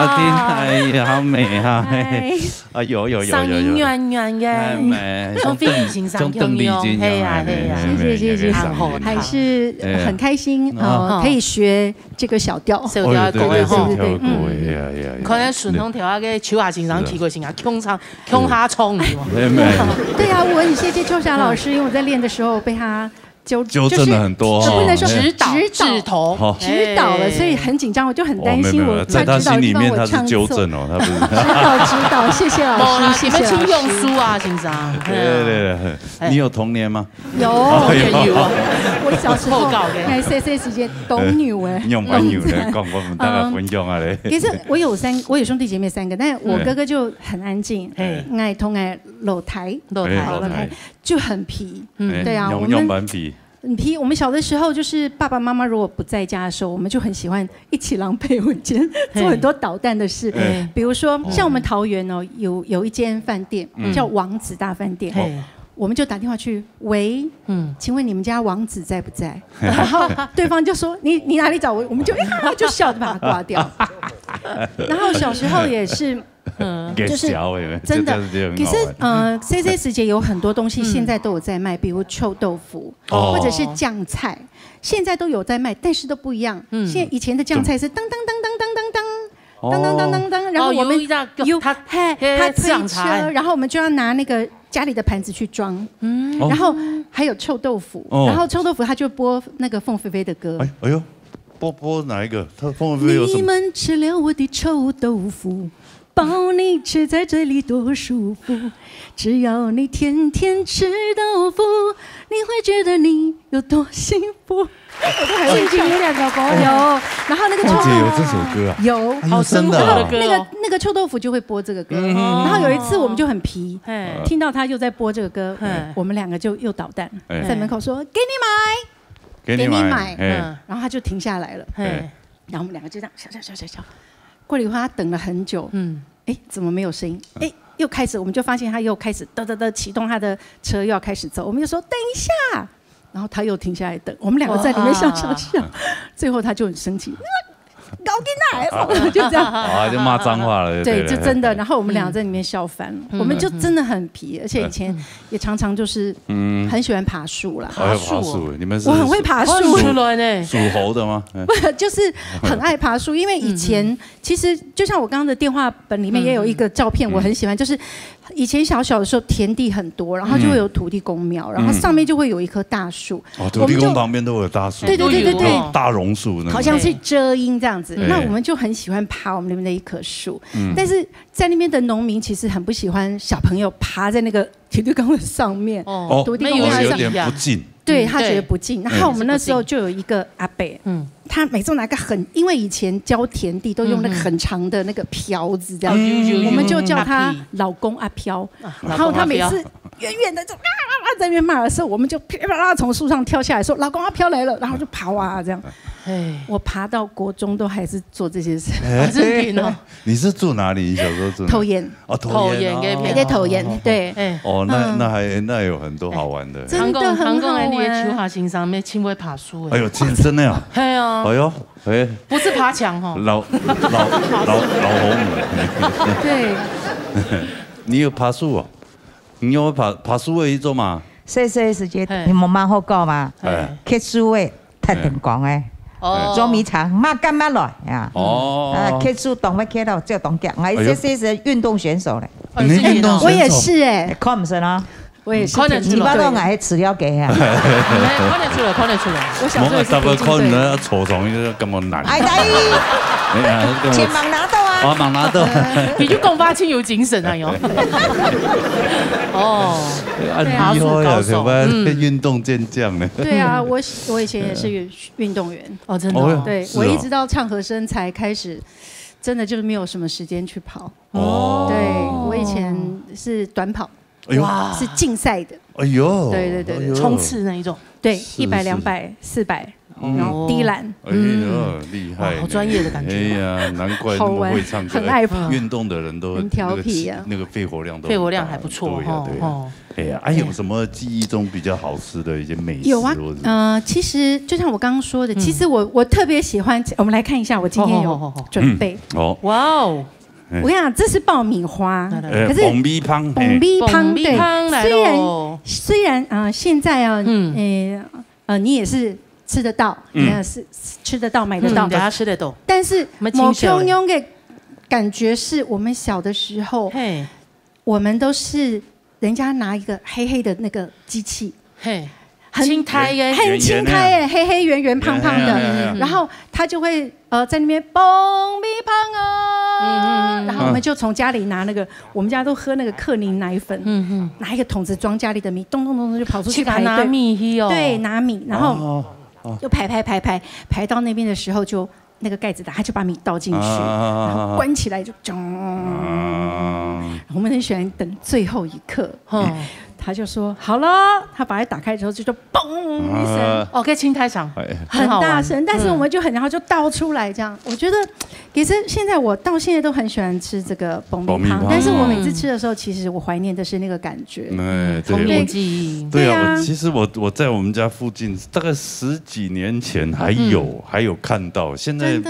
阿丁，哎呀，好美啊！哎，哎呦呦呦呦呦，声音软软个，哎，美，像鄧，像鄧丽君一样，像鄧丽君一样，嘿啊，嘿啊。哎，美，谢谢，谢谢，美，美，美，还是很开心，哎。哦，可以学这个小调。小调个歌，哦，对，对，对，吼。小调个歌，嗯。哎呀，哎呀，哎呀。可能顺风调啊，个秋华先生去过，先啊，共下，共下唱，对吧？哎，美。对啊，我很谢谢秋霞老师，因为我在练的时候被她 纠，纠正了很多，就是，哦，不能说，哎。指导，指导，指导。好。指导了，哎。所以很紧张，我就很担心，哦，没有，没有，我，在她心里面，她是纠正哦，她不是。指导，指导，谢谢老师，哦，谢谢老师。你们请用书啊，先生。对，对，对，哎。你有童年吗？有。哎，有啊。我小时候，报告的。哎，細細時節，鬥牛哎，哎，你用蛮牛的，鬥牛。讲，我们大家分享啊嘞。嗯。其实我有三，我有兄弟姐妹三个，但我哥哥就很安静，哎。哎，同𠊎老弟，老弟。哎，老弟。老弟。 就很皮。嗯。哎，对啊，我们，用，用蛮皮。很皮。我们小的时候，就是爸爸妈妈如果不在家的时候，我们就很喜欢一起狼狈为奸，嘿。做很多捣蛋的事。哎。比如说，哦。像我们桃园哦，有，有一间饭店，嗯。叫王子大饭店。嘿。我们就打电话去，“喂，嗯。请问你们家王子在不在？”然后对方就说：“你，你哪里找我？”我们就，啊，就笑着把他挂掉。然后小时候也是，嗯。就是，给小的，真的，这个是很好玩。其实，呃，C C时节有很多东西现在都有在卖，嗯。比如臭豆腐，哦。或者是酱菜，现在都有在卖，但是都不一样。嗯。现在，以前的酱菜是当当当当当当当当，哦。当当当当当，然后我们哦，有一道，有，它，嘿，它推车，酱菜。然后我们就要拿那个家里的盘子去装。嗯。哦。然后还有臭豆腐，哦。然后臭豆腐它就剥那个凤飞飞的歌。哎，哎呦，剥，剥哪一个？它凤飞飞有什么？你们吃了我的臭豆腐， 包你吃在嘴里多舒服，只要你天天吃豆腐，你会觉得你有多幸福。我都还会唱。最近有两个歌。有，然后那个臭豆腐，凤姐有这首歌啊？有。哎呦，好深刻的歌哦。真的啊。那个，那个臭豆腐就会播这个歌。嗯。然后有一次我们就很皮，嘿。听到他又在播这个歌，嘿。我们两个就又捣蛋，哎。在门口说：“给你买，给你买。”给你买，哎。嗯。然后他就停下来了。嘿。哎。然后我们两个就这样笑笑笑笑笑。 过了一会儿，他等了很久，嗯。哎，怎么没有声音？哎，又开始，我们就发现他又开始嘚嘚嘚启动他的车，又要开始走，我们就说：“等一下。”然后他又停下来等，我们两个在里面笑笑笑，哇。最后他就很生气，“搞进来！”就这样。啊，就骂脏话了，对，对，对。就真的，然后我们俩在里面笑翻了，嗯。我们就真的很皮，而且以前也常常就是，嗯。很喜欢爬树啦。哎呦，爬树哦。爬树，你们是，我很会爬树。看不出来呢。属猴的吗？嗯。不，就是很爱爬树，因为以前，嗯哼。 其实就像我刚刚的电话本里面也有一个照片，嗯。我很喜欢，就是以前小小的时候田地很多，然后就会有土地公庙，嗯。然后上面就会有一棵大树，哦，土地公旁边都有大树，我们就，对，对，对，对，对。大榕树那种。好像是遮阴这样子，嗯。那我们就很喜欢爬我们那边的一棵树，嗯。但是在那边的农民其实很不喜欢小朋友爬在那个土地公的上面，哦。土地公的上面。哦，那有点不敬。对，他觉得不敬。嗯。对。然后我们那时候就有一个阿伯，嗯。 他每次拿个很，因为以前浇田地都用那个很长的那个瓢子这样，嗯，嗯，嗯。我们就叫他老公阿飘。啊，然后他每次远远的就啊啊啊在那边骂的时候，我们就噼里啪啦从树上跳下来说：“老公阿飘来了。”然后就跑啊这样。哎。我爬到国中都还是做这些事。哎。真的哦。你是住哪里？你小时候住哪里？桃园。 哦，桃园啊。桃园那边。在桃园，哦，对。哎。哦，那，嗯。那还，那有很多好玩的。哎，真的很好玩。听讲，听讲，你个手下先生，乜真会爬树哎。哎呦，真，真的啊。哎呀。哎呦，哎。不是爬墙吼。老，老，老，老猴母。对。你有爬树哦？你有爬，爬树的一种嘛？細細時節，嘿。你媽媽好講嘛？哎。哎。伐樹个， 踢電光个。哦。捉迷藏，嘛敢嘛來呀。哦。啊，伐樹當會伐到，照當遽。𠊎細細時運動選手咧。哎呦，你運動選手？我也是哎。看毋出啊。我也是田徑隊。你捌到𠊎係飼料雞啊？哎，看得出來，看得出來。我小時候也是田徑隊。我大概看你那草丛，就感覺難。哎，哎。哎呀，跟我，前往拿到啊。哦，往拿到。你就講話真有精神啊，喲。哦。啊，對啊。厲害呀，爬樹高手。對吧？嗯。運動健將呢。對啊，我，我以前也是運動員。哦，真的哦。哦哟，對，是哦。我一直到唱和聲才開始，真的就是沒有什麼時間去跑。哦。對，我以前是短跑，哎呦。哇。是競賽的。哎呦，對，對，對，對。哎呦。衝刺那一種。對，是，一百、是。兩百、四百。然后低兰。哎呀，厉害呢！哇，好专业的感觉哦。哎呀，难怪那么会唱歌，好玩，很爱跑。哎，运动的人都很调皮啊。那个气，那个肺活量都很大。肺活量还不错，对呀，对呀。吼，吼。哎呀，哎，有什么记忆中比较好吃的一些美食，有啊，或者是呃，其实就像我刚刚说的，嗯。其实我，我特别喜欢，我们来看一下，我今天有好，好，好，好。准备。嗯，好。哇哦。哎。我跟你讲，这是爆米花，来，来。哎，可是爆米香，哎。爆米香，对，爆米香来咯。虽然，虽然，呃，现在啊，嗯。哎，呃，你也是吃得到，嗯。你也是吃得到、买得到的。嗯，大家吃得到。但是，我们清秀了。某种的感觉是我们小的时候，嘿。我们都是人家拿一个黑黑的那个机器，嘿，很，清胎耶。很清胎耶，圆圆的。黑黑圆圆胖胖的，哎，哎，哎，哎。然后他就会，呃，在那边爆米香啊，嗯，嗯，嗯，嗯。然后我们就从家里拿那个，我们家都喝那个克宁奶粉，嗯，嗯。拿一个桶子装家里的米，咚咚咚咚就跑出去排队。去拿米去哦。对，拿米，然后哦，哦。就排排排排排到那边的时候就那个盖子打开，就把米倒进去，啊。然后关起来就咚。啊。我们很喜欢等最后一刻，哦。他就说：“好了。”他把它打开之后就，就嘣一声。啊。哦，可以清开场。哎。很好玩。很大声，但是我们就很，嗯。然后就倒出来这样。我觉得也是，现在我到现在都很喜欢吃这个爆米香，爆米香。但是我每次吃的时候，其实我怀念的是那个感觉。哎，对。童年记忆。对啊，对啊。我，其实我，我在我们家附近，大概十几年前还有，嗯。还有看到，现在就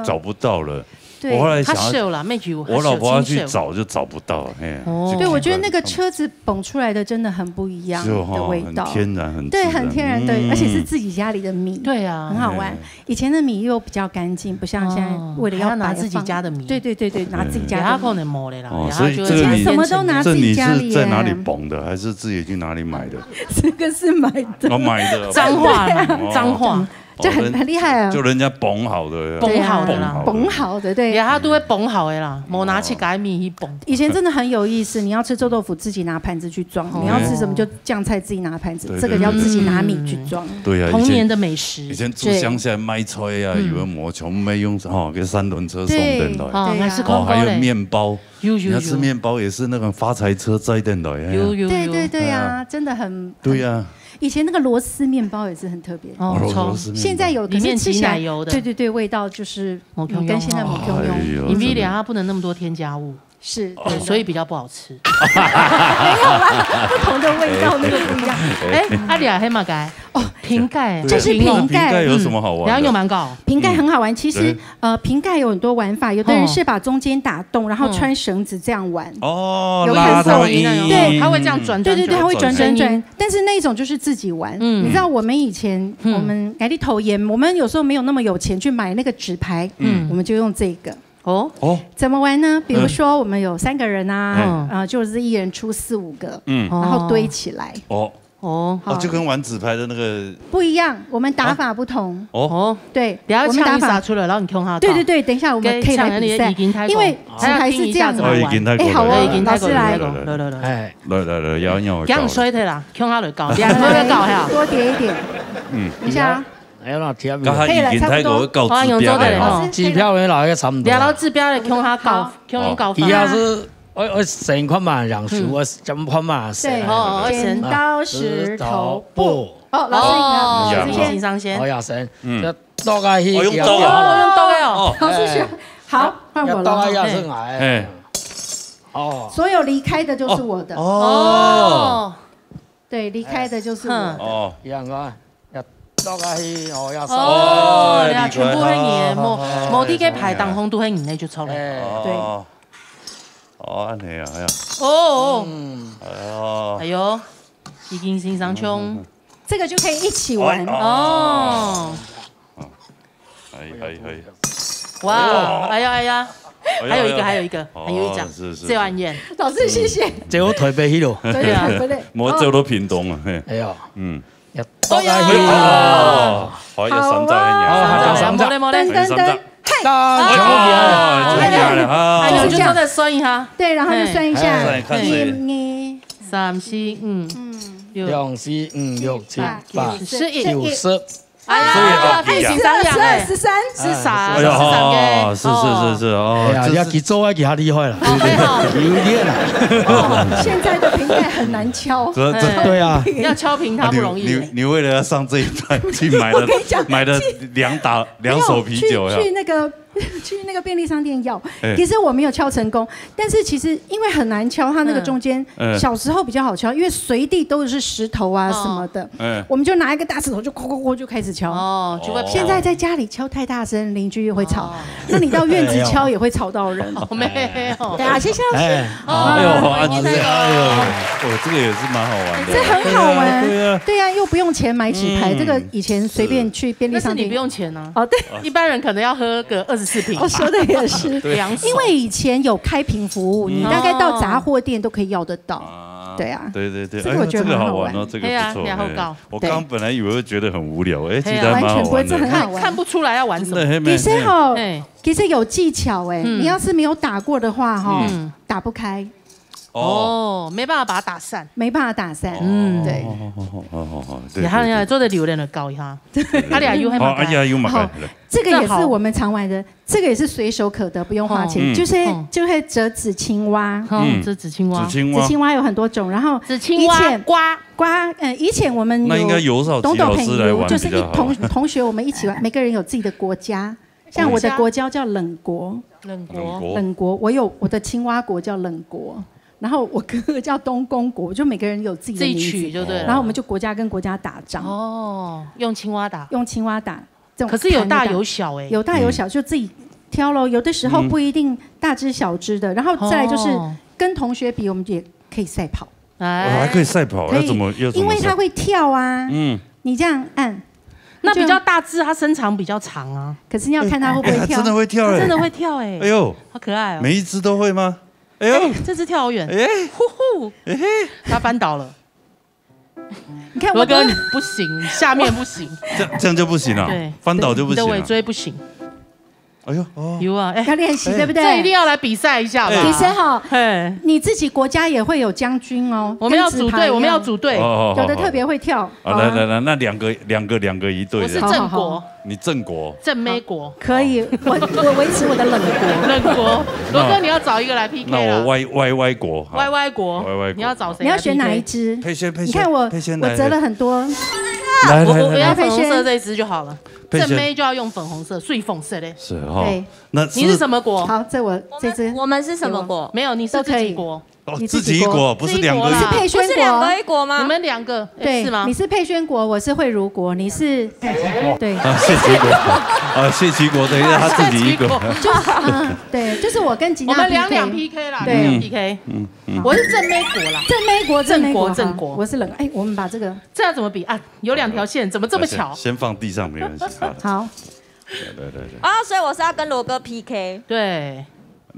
找不到了。真的。对。我后来想要，较少啦，乜有，我老婆要去找就找不到，嘿，哦。就奇怪。对，我觉得那个车子蹦出来的真的很不一样的味道。就哈，很天然，很自然。对，很天然，对，嗯。而且是自己家里的米，对啊。很好玩。哎。以前的米又比较干净，不像现在为了要摆放。哦，还要拿自己家的米。对，对，对，对，拿自己家的米。哦，所以这个米，以前什么都拿自己家里耶。这你是在哪里捧的，还是自己去哪里买的？这个是买的。哦，买的。彰化嘛，哦。彰化。 就很，哦，人，很厉害啊。就人家捧好的。捧好的啦。捧好的。捧好的，对。对啊，他都会捧好的啦，没拿去给米去捧。以前真的很有意思，你要吃臭豆腐，自己拿盘子去装，哦。你要吃什么就酱菜自己拿盘子，对，这个要自己拿米去装。对，对，对。对啊，以前，童年的美食。以前住乡下卖菜啊，对。有个磨全部用，吼，给三轮车送等来。对，哦，对啊。还是哦，还有面包。 有，有，你要吃面包也是那个发财车载等来，哎呀。有，有，有。对，对，对啊，哎呀。真的很，对呀。以前那个螺丝面包也是很特别。哦，哦，螺丝面包。现在有，可是吃起来，里面挤奶油的。对，对，对，味道就是，哦，嗯，跟现在没共样。哎呦，因为它不能那么多添加物。是，哦。对，所以比较不好吃。没有啦，不同的味道，那个不一样。哎，啊，你还黑马改？哦，瓶盖，这是瓶盖。瓶盖有什么好玩的？然后有蛮高。瓶盖很好玩，其实，嗯。对。 呃，瓶盖有很多玩法，有的人是把中间打洞，哦。然后穿绳子这样玩。哦，有看过？拉它一，对。它会这样转，对，对，对，转，它会转，转，转。但是那种就是自己玩。嗯。你知道我们以前，嗯。我们改立头盐，我们有时候没有那么有钱去买那个纸牌，嗯。我们就用这个。哦。哦。怎么玩呢？比如说我们有三个人啊，嗯。啊，就是一人出四五个，嗯。然后堆起来。哦。 哦。哦，就跟玩纸牌的那个不一样，我们打法不同。哦。哦。对，你要抢一下出来，我们打法，然后你共下搞。对，对，对，等一下我们可以来比赛，给抢人家的已经太广。因为纸牌是这样的。还要听一下怎么玩。哦，已经太广了。哎，好哦，已经太广了，老师来。已经太广了，来，来，来。来，来，来，要，要我搞。这样衰退啦，共下来搞，你还没有搞呀？多叠一点。嗯。等一下啊。哎呀，那天刚才已经太广，可以了，差不多。搞指标的吼。好，用做得了吼。指标的啦，也差不多。你要指标的共下搞，好。共下搞。哦。底下是 我，我先看嘛，两手，嗯。我先看嘛，先。对，哦，哦，先。剪刀石头布。哦，老师赢了，哦，老师先。先生先。好，也先。嗯。这倒下去，哦，用倒的哦。哦，用倒的哦。哦。老师先。哎。好，换我了。要倒下去也是我。哎。哦。所有离开的就是我的。哦。哦。对，离开的就是我的。嗯。哦。一样啊。 要倒下去，哦，要收。哦，哦，你看，全部係你个，無，無在該排當中都係你个就著了。哎。對。哦。哦，恁樣啊，哎呀。哦，哦。嗯。哎喲。哎喲，已經先生衝。這個就可以一起玩。哦。哦。哦。可以，可以，可以。哇，哎呀，哎呀。哎呀，還有一個，哎呀。還有一個，哦，還有一張，是，是，最後一頁。是。老師，謝謝。嗯。這我台北去咯。對啊。對，對，對。無，這都屏東啊，嘿。哎呀。嗯。 要倒下去。哎呀。哦，好，要三隻个爾。哦，還有三隻。好，無咧，無咧。還有三隻。噔，噔，噔。嘿。當，全部起來。哦，全部起來了啊。哎，就，就再算一下。對，然後就算一下。嘿。算，看誰。一、二。三、四、五、嗯。六。兩、四、五、六、七、八、八、九、十、十一。九十。哎呀，所以就配平常样哎，十二、十三，是啥？哎呀，是啥个？哦，是是是是，哦，哎呀，就是你要去做啊，给他厉害了，对对对，有一点了。哦，现在的瓶盖很难敲。这这哎对啊，要敲平它不容易。你你你为了要上这一段，去买了我跟你讲，买了去两打两手啤酒呀。没有，去去那个去那个便利商店要。哎。其实我没有敲成功，但是其实因为很难敲，它那个中间，嗯，嗯。小时候比较好敲，因为随地都是石头啊什么的，哦。嗯。我们就拿一个大石头就敲敲敲就开始敲。哦，就会哦。现在在家里敲太大声，邻居又会吵。哦。那你到院子敲也会吵到人。哎呀。哦，没有。对啊，谢谢老师。哎，哦，哎呦，好，啊，你那个，哎呦，哦，这个也是蛮好玩的。这很好玩。对啊，对啊。对啊，又不用钱买纸牌，嗯。这个以前随便去便利商店。那是你不用钱啊。哦，对。一般人可能要喝个二十四瓶吧。我说的也是。对。因为以前有开瓶服务，你大概到杂货店都可以要得到。哦。啊，对啊。对对对，这个我觉得蛮好玩。哎呦，这个好玩哦，这个不错，对啊，然后搞。哎，我刚本来以为会觉得很无聊，哎，其实还蛮好玩的。对啊。完全不会，这很好玩。看，看不出来要玩什么。真的，嘿，其实吼，嘿。其实有技巧哎，嗯。你要是没有打过的话吼，嗯。打不开。哦。哦，没办法把它打散。没办法打散。嗯。对。哦，哦，哦，对，然后呢，对，对。做得榴莲的搞一下。对，对，对。啊，你还有还蛮好，哎呀，有蛮好。好，这个也是我们常玩的，这个也是随手可得，不用花钱，嗯。就是，嗯。就会折纸青蛙。哦，嗯。折纸青蛙。纸青蛙。纸青蛙有很多种，然后纸青蛙，以前瓜。瓜，呃，以前我们有那应该由少奇老师来玩比较好。懂懂朋友，就是一同，同学我们一起玩，每个人有自己的国家。 像我的国家叫冷国。冷国。冷国。冷国，我有，我的青蛙国叫冷国，然后我哥哥叫东宫国，就每个人有自己的名字，自己取就对了。然后我们就国家跟国家打仗。哦，用青蛙打。用青蛙打，这种可是有大有小欸。谈得打。有大有小，嗯。就自己挑咯，有的时候不一定大只小只的，嗯。然后再来就是哦。跟同学比，我们也可以赛跑。哎。哦，还可以赛跑，可以，要怎么，要怎么赛？因为它会跳啊。嗯。你这样按，那比较大只，它身长比较长啊。可是你要看它会不会跳。哎，哎，它真的会跳欸。它真的会跳欸。哎呦，好可爱哦。每一只都会吗？哎呦。哎，这只跳好远。哎。呼呼。哎嘿。它翻倒了。你看我的罗哥，你不行，下面不行。这样，这样就不行了？对，翻倒就不行了？你的尾椎不行。 哎呦，哦。有啊，哎。要练习，哎。对不对？这一定要来比赛一下吧？哎。其实哈，嘿。你自己国家也会有将军哦，我们要组队，跟直排一样。我们要组队。哦，哦，哦，有的特别会跳，哦。啊，好啊。来，来，来，那两个，两个，两个一队，我是正国。好，好，好。你正国。正妹国。可以，我，我维持我的冷国。冷国。罗哥，你要找一个来P K了。那我歪，歪歪国，好。歪歪国。歪歪国。你要找谁来P K？你要选哪一只？佩萱，佩萱，你看我，佩萱来。我折了很多。来，来，来，来。我，我要粉红色这一只就好了。 佩萱。正妹就要用粉红色，水粉色的。是哦。对。那是你是什么国？好，这我，这只。我们，我们是什么国？没有，你是自己国。都可以。哦，你自己国。自己国，不是两个一国。自己国啦。你是佩萱国。不是两个一国吗？你们两个，哎，对，是吗？你是佩萱国，我是惠如国，你是，对。啊，谢奇国。啊，谢奇国，等一下他自己一国。谢奇国。就是，嗯，对，就是我跟吉娜我们两两P K。P K啦，对。两两P K。嗯，嗯。我是正妹国啦。正妹国，正妹国，正国，正国。好，我是冷，哎，我们把这个这要怎么比啊？ 有两条线，怎么这么巧？先，先放地上，没关系。好。好。对，对，对，对。哦，所以我是要跟罗哥P K。对。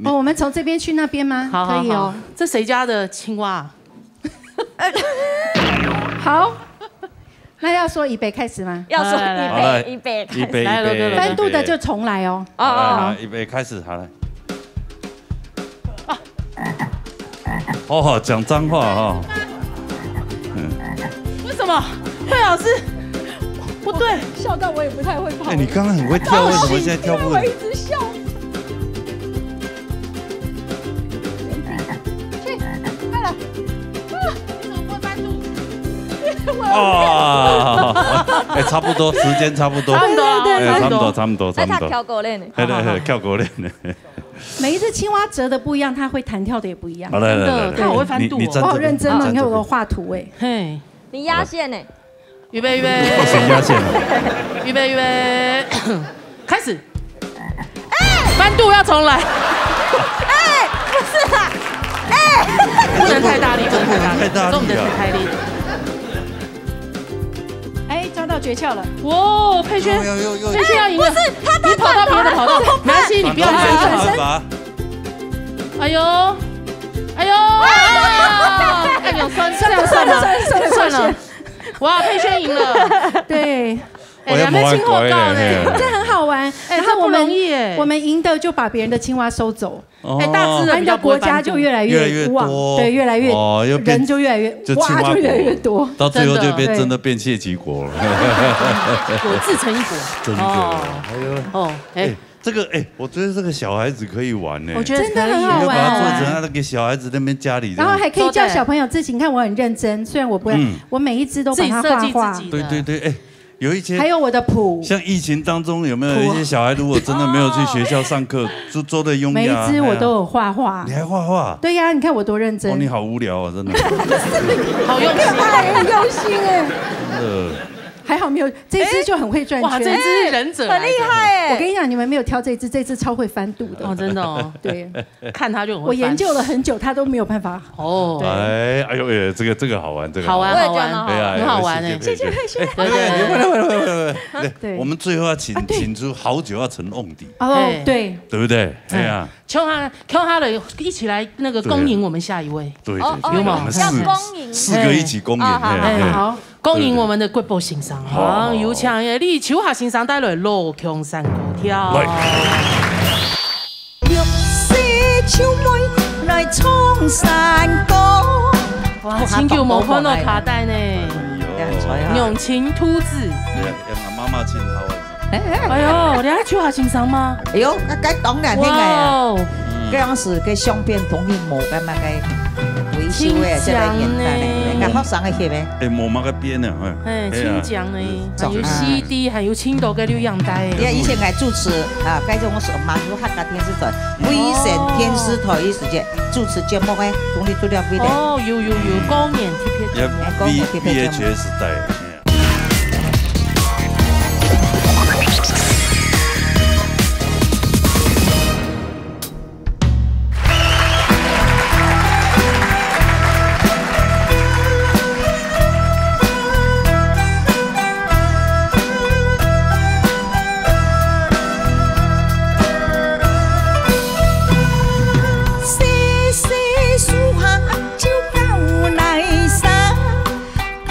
哦，我们从这边去那边吗？好，好，可以哦。好。这谁家的青蛙啊？好。那要说预备开始吗？要说预备，好，来，预备开始。预备，来，罗哥，预备，罗哥。翻肚的就重来哦。哦，哦，哦。来，来，预备开始，好，来。 哦，讲脏话哈。嗯。为什么？惠老师，不对。笑到我也不太会跑。哎，你刚刚很会跳，为什么现在跳不了？我一直笑。去，快了。啊，你怎么不会翻肚？啊，哎，差不多，时间差不多。差不多啊，对，对，对，哎，差不多，差不多。差不多，差不多。哎，他跳过了呢。哎，对，对，跳过了呢。 每一只青蛙折的不一样，它会弹跳的也不一样。好，来，来，来，来。真的，它好会翻肚哦。你，你站这边，我好认真哦，你看我有个画图哎。嘿。你压线呢？预备，预备。不行，压线了。预备，预备。开始。翻肚要重来。哎，不是啦。哎。不能太大力，不能太大力，这不能太大力啊。重点是太力。 哎，抓到诀窍了。哇，佩萱，有，有，有，有。佩萱要赢了。哎，不是，他，他你跑到别的跑道，没关系，你不要，不要，不要。哎呦，哎呦，啊！哎呦，算，这样算吗？算了，算了，算了，算了。算了。哇，佩萱赢了。对。哎，我也没玩过，你还没听过呢。哎，哎。这很好玩。哎，然后我们，这不容易哎。我们赢的就把别人的青蛙收走，哦。哎，大只的比较不会搬动。那你的国家就越来越旺，越来越多。对，越来越，哦，又变，人就越来越，就青蛙国，哇，就越来越多。到最后就变，真的。真的变谢奇国了。国自成一国。真的，哦。哎呦。哦，哎。哎，这个，哎，我觉得这个小孩子可以玩呢。我觉得可以。真的很好玩。你要把它做成那个小孩子那边家里这样。然后还可以叫小朋友自己，你看我很认真，虽然我不会，嗯。我每一只都把它画画。自己设计自己的。对，对，对，哎，有一些，还有我的谱。像疫情当中，有没有一些小孩如果真的没有去学校上课，就坐在用呀，每一只我都有画画。哎呀。你还画画？对呀，你看我多认真。哦，你好无聊啊，真的。好用心。他很用心哎。真的。还好没有，这只就很会转圈。哎，哇，这只是忍者来的。很厉害哎。我跟你讲，你们没有挑这只，这只超会翻肚的。哦，真的哦。对。看它就很会翻。我研究了很久，它都没有办法。哦。对。哎，哎呦，哎，这个，这个好玩，这个好玩。好玩，好玩。我也觉得蛮好玩。哎呀，很好玩哎。有兴趣可以去。谢谢，谢谢。对，对，对。哎，快点，快点，快点，快点。对。对。我们最后要请，啊，对。请出好酒要成瓮底。哦，哎。对。对不对？哎呀。敲他，敲他了，一起来那个恭迎我们下一位。对，对，对，哦，哦，有吗？我们四，要恭迎。四个一起恭迎，哦，好，哎，哎。好。 恭迎我们的國寶先生，好。啊，有請李秋霞先生帶來《老腔山歌調》。來。六歲秋妹來唱山歌。哇，真久無看到卡帶呢。哎呦。兩千兔子。哎呀，讓俺媽媽親好啊。 哎，哎，哎。哎喲，你還秋霞先生嗎？哎喲，該，該當然應該啊。哇哦。該當時个相片同意無，該麼个維修个，這個年代呢，親像呢。該學生个翕个。哎，無麼个變呢，哎。哎，哎呀。親像呢，嗯，還有C D，還有青島个錄影帶。哎，以前𠊎主持啊，該種是滿族客家電視台、維城電視台个時間主持節目个，同你做了位个。哦，有，有，有，過年特別節目。哎，過年特別節目。V-，V H S帶。哎呀。 佢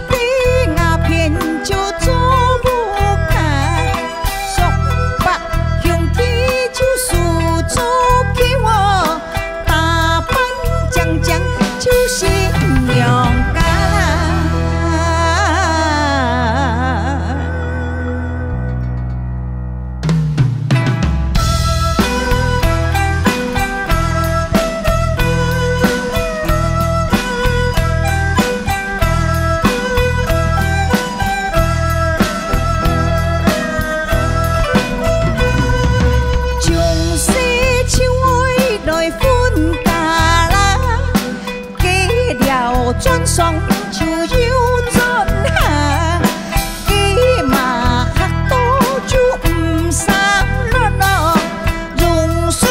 對瓦片就做屋下，叔伯兄弟就手做箧哦，打扮靚靚就新娘家啦。 從細就愛來分家啦，嫁了轉上就又轉下，佢嘛嚇到就毋生卵咯。 榕樹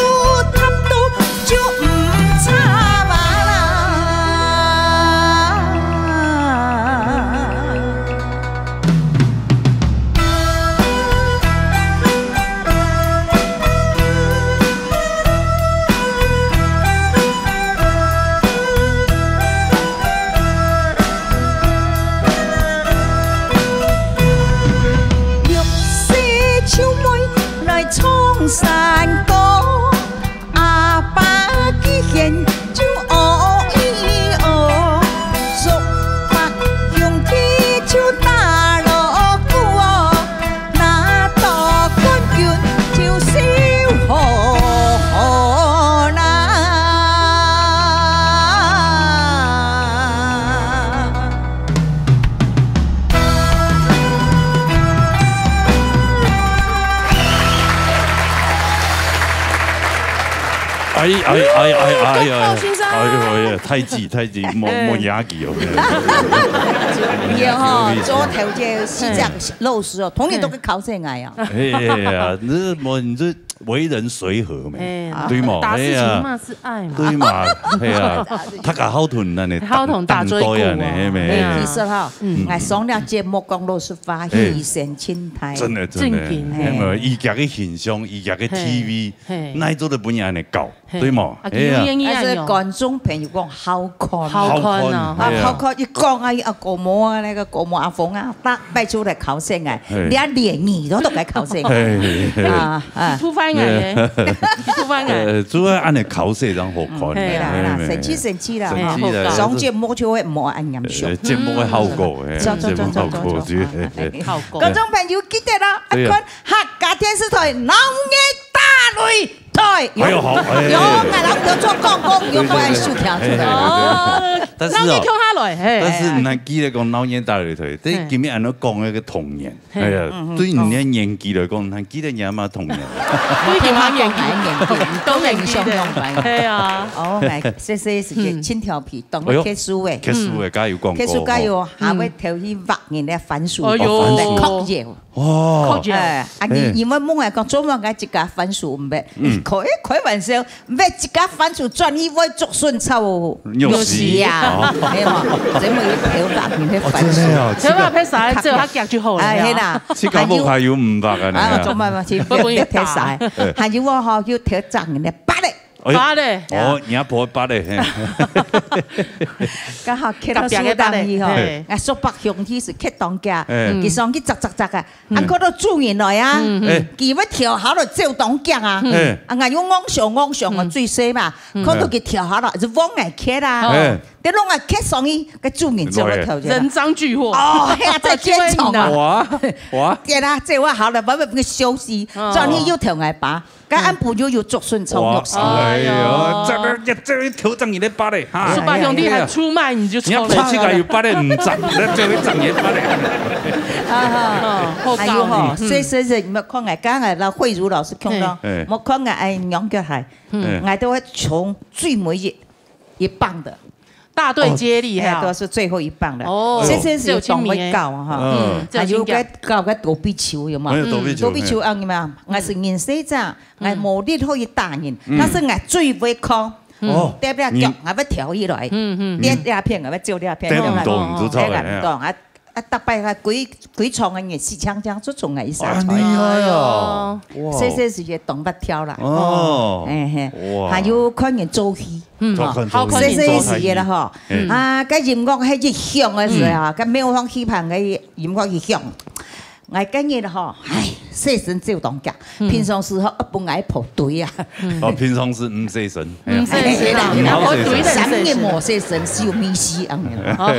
探到就毋插花啦。 六歲秋妹來唱山歌，阿爸佢嫌就哦咿哦，叔伯兄弟就打鑼鼓哦，拿到冠軍就笑呵呵啦。 哎，哎，哎，哎，哎，哎，國寶先生。哎呦，哎呀，太极，太极，莫，哎。莫牙齿哦。有吼，有意思。做頭家四隻老師哦，統統都去考試𠊎啊。哎呀，你這，你這為人隨和咩，哎，對無？打是情，哎呀，罵是愛嘛。對嘛，係啊，大家好同恁呢，好同打嘴鼓啊，當多啊呢，係咩？哎呀。其實哈，嗯。𠊎上了節目講老實話，哎。犧牲盡大。真的，真的，正經。係無？以佢个形象，以佢个地位，嘿，嘿。哪做得分人恁呢搞，嘿。對無？啊，哎呀。佢有願意啊，但是觀眾朋友講好看啊。好看啊，好看，哎呀。啊，好看，一講啊，阿哥無啊，該个哥無阿峰啊，逐擺出來考試啊，嘿。連連你都都該考試啊。嘿，嘿，嘿。啊，啊。突發眼呢，突發眼。呃，主要恁呢考試正好看，嗯，係啦，係啦，嘿，生趣，生趣啦，生趣啦，吼。上節目就會無恁嚴肅。呃，節目个效果，嗯。哎，節目效果，走，走，走，走，走，就，哎，哎，好講。觀眾朋友記得啦，對啊。愛看客家電視台老年大擂台。哎喲，好，哎。有，𠊎老婆做廣告，有，對，對，對。𠊎愛收聽出來。哎，哎，哎。哦，但是哦，鬧熱共下來，嘿。但是你還記得講鬧熱大擂台，這，嘿。今日恁樣講那個童年。 嘿。哎呀，嗯，嗯，對你个年紀來講，還記得你阿媽童年？對佢个年紀，當然記得。當然記得。係啊。哦，來，謝謝，謝謝，嗯。真調皮，懂，哎喲，特殊誒。特殊誒，嗯。加油廣告，特殊加油，吼。還會偷去挖人个番薯，哎喲。哦，番薯。來硞窯。哦。硞窯。哎，啊，你，哎。你們問𠊎講，做麼个自家番薯毋挖？嗯。開，開玩笑， 挖自家番薯轉去會竹筍炒肉絲啊，肉絲。哦。係無？這麼有頭發明个番薯。哦，真的哦，頭發拍啥，這下夾就好了。哎，係啦。自家屋下有五百个呢。啊，做麼个，去，不，不用別，別啥。打。哎。還有哦，吼，有頭發明个芭樂。哎喲。芭樂。哦，你阿婆芭樂，嘿。剛好刻到樹頂去吼，隔壁个芭樂，嘿。啊，叔伯兄弟係刻當遽，哎。佢上去摘摘摘啊， 啊，嗯。看到主人來啊，嗯。哎。佢會跳下來走當遽啊。哎。啊，𠊎又戇想戇想哦，嗯。最細嘛，嗯。看到佢跳下來，就往外刻啊。哎。等到𠊎刻上去，該主人就會跳起來。人贓俱獲。哦，係啊，在現場啊。哇，哇。對啦，這下好了，慢慢个休息，嗯。轉去又跳來吧。 該暗晡又有竹筍炒肉絲。哇，哎喲，哎喲。這個，這個頭長你的芭樂，哈。叔伯兄弟還出賣你就你要出來了。跑起來有芭樂，嗯，長，那這個長年芭樂。啊哈。哦，好高。還有吼，嗯。所以，所以，所以，你們看哎，剛才那慧茹老師講到，嘿。哎。我看哎，哎，仰角還，嗯。哎。𠊎都會從最尾一，一棒的。 大隊接力，哦，哈。哎，都是最後一棒的。哦。先生是有當會搞啊，哈。嗯。嗯。還有个搞个躲避球，有無？還有躲避球，嗯。躲避球，嘿。啊，你們，𠊎是人細隻，嗯。𠊎無力可以打人，嗯。但是𠊎最會看。哦。對不對？你腳，𠊎會跳起來。嗯，嗯。跌這片，𠊎會走這片，跌毋動，對吧？你就走了，哎，跌毋動，啊，啊，逐擺啊，規，規場个人死強強出場个，一下哦，恁厲害哦。哇。細細時節懂得跳啦。哦。哎，嘿。哇。還有看人做戲。 嗯，好看，好看細細个時節啦吼。嗯。啊，該音樂係一響个時候啊，嗯。該廟方戲棚个音樂一響，𠊎該日吼，唉，細聲走當遽，嗯。平常時吼，一般𠊎婆追啊。嗯。哦，平常時毋細聲，哎呀。毋細聲啦，哎，毋好細聲。三日無細聲，就毋細聲恁樣。哦。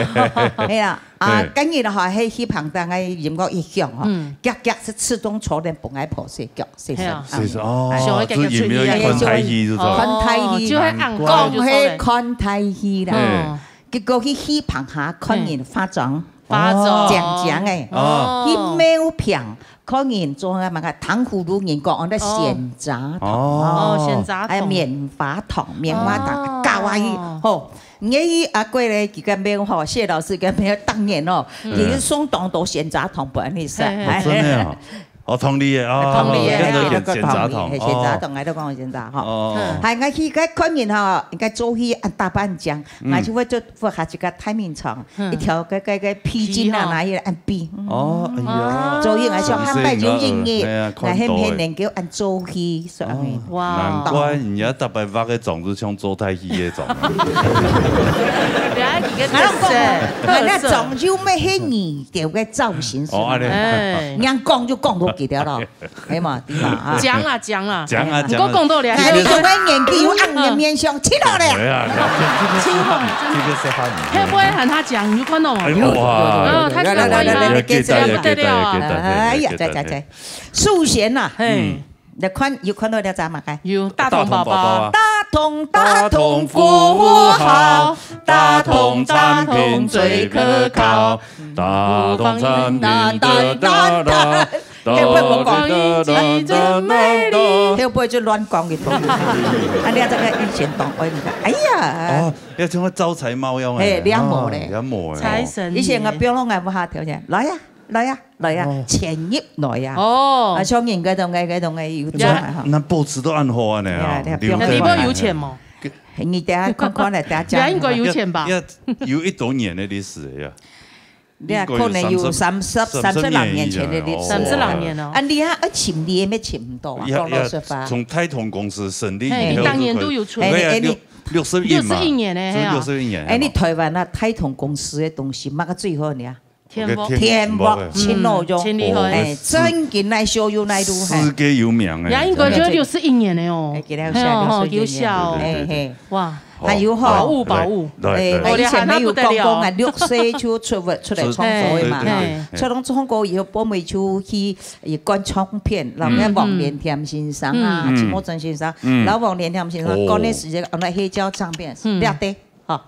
係啊，啊，嘿。該日吼，係戲棚頂个音樂一響吼，嗯。遽遽係自動坐等分𠊎婆睡覺。 先生，係啊。先生，哦，哎。想要就也沒有看台戲，是吧？哦，看台戲。就係恁講，就錯了。講係看台戲啦。嗯。結果去戲棚下看人化妝，化妝。哦。靚靚个。哦。去廟棚看人做麼个糖葫蘆人講，安到仙茶糖。哦。哦，仙茶糖。哎，棉花糖，棉花糖，哦。搞啊去，吼。你阿貴咧，佢个廟吼，謝老師个廟當年哦，嗯。佢送當多仙茶糖分你食。嘿，嘿。哦，真的哦。 哦，同理个，哦，同理个，變做仙，嘿，仙茶糖，嘿，仙茶糖，哦。𠊎都講仙茶吼。哦。嗯。還𠊎去該看人吼，應該做戲恁打扮靚，嗯。𠊎就會做，會下一個太平床，嗯。一條該，該，該披巾啊，皮吼。拿起來恁比。嗯。哦，哎呀。做戲𠊎想，還擺有影个，哎呀，𠊎係毋係能夠恁做戲，所以。哦，哇。難怪人家逐擺畫个妝就像做台戲个妝。了解个特色，𠊎講，𠊎那妝就乜係你 條个造型出來。哦，恁樣。哎。人講就講到幾條咯，係嘛，對嘛，啊。講啦，講啦。講啊，講啊。毋過講到這，哎，你有个年紀有恁个面相，去咯咧。哎呀，這個，這個是他。會不會喊他講？你有看到嗎？哎，哇。啊，他講話啊，來，來，來，來，來，不得了啊。哎呀，來，來，來，來。首先吶，嘿。嗯。 你看，有看到這隻麼个？有，大同寶寶。大同寶寶啊。大同，大同服務好，大同產品最可靠，大同產品的，噠，噠，噠，噠，噠，噠，噠，噠，噠。會不會就亂講一通？啊，你這個以前當愛你看，哎呀。哦，要像個招財貓一樣哎。嘿，兩毛嘞。哦，兩毛哎。財神爺。以前我不要弄哎，不好條件，來呀。來啊，來啊，哦。錢入來啊。哦。啊，像人該種个，該種个有賺啊，哈。那報紙都恁好啊呢，呀，哈，你不用再買。那你不要有錢嗎？你等下看看來，等下講。你應該有錢吧？也，也有一多年的歷史呀。你啊，可能有三十，三十，三十零年前的歷史。三十零年哦。啊，你啊，要尋你也沒尋到啊，也，講老實話。也從大同公司成立以後，嘿，你當年都有出。哎，你，哎，你，六，六十一嘛，六十一年呢，是嘿啊。六十一年，哎，你台灣啊，大同公司的東西，麼个最好呢？ 天幕。OK，天，天幕，天幕，嗯，盡厲害。哦，哎，真緊來show you來do，嘿。世界有名的，也應該就六十一年的哦。哎，給他一下，嘿哦，六十一年。給我一下哦。哎，嘿。哇，好，還有吼，寶物，來，寶物。來，哎，來。我以前沒有講過啊，哦，你還不得了。六歲就出國，出來創作的嘛，出，哈。嘿，嘿，嘿。出來創作以後，本尾就去，也灌唱片，然後嗯，王連添先生啊，嗯。徐茂珍先生，嗯。然後王連添先生，哦。灌个時間，啊，那黑膠唱片，嗯。了得，哈。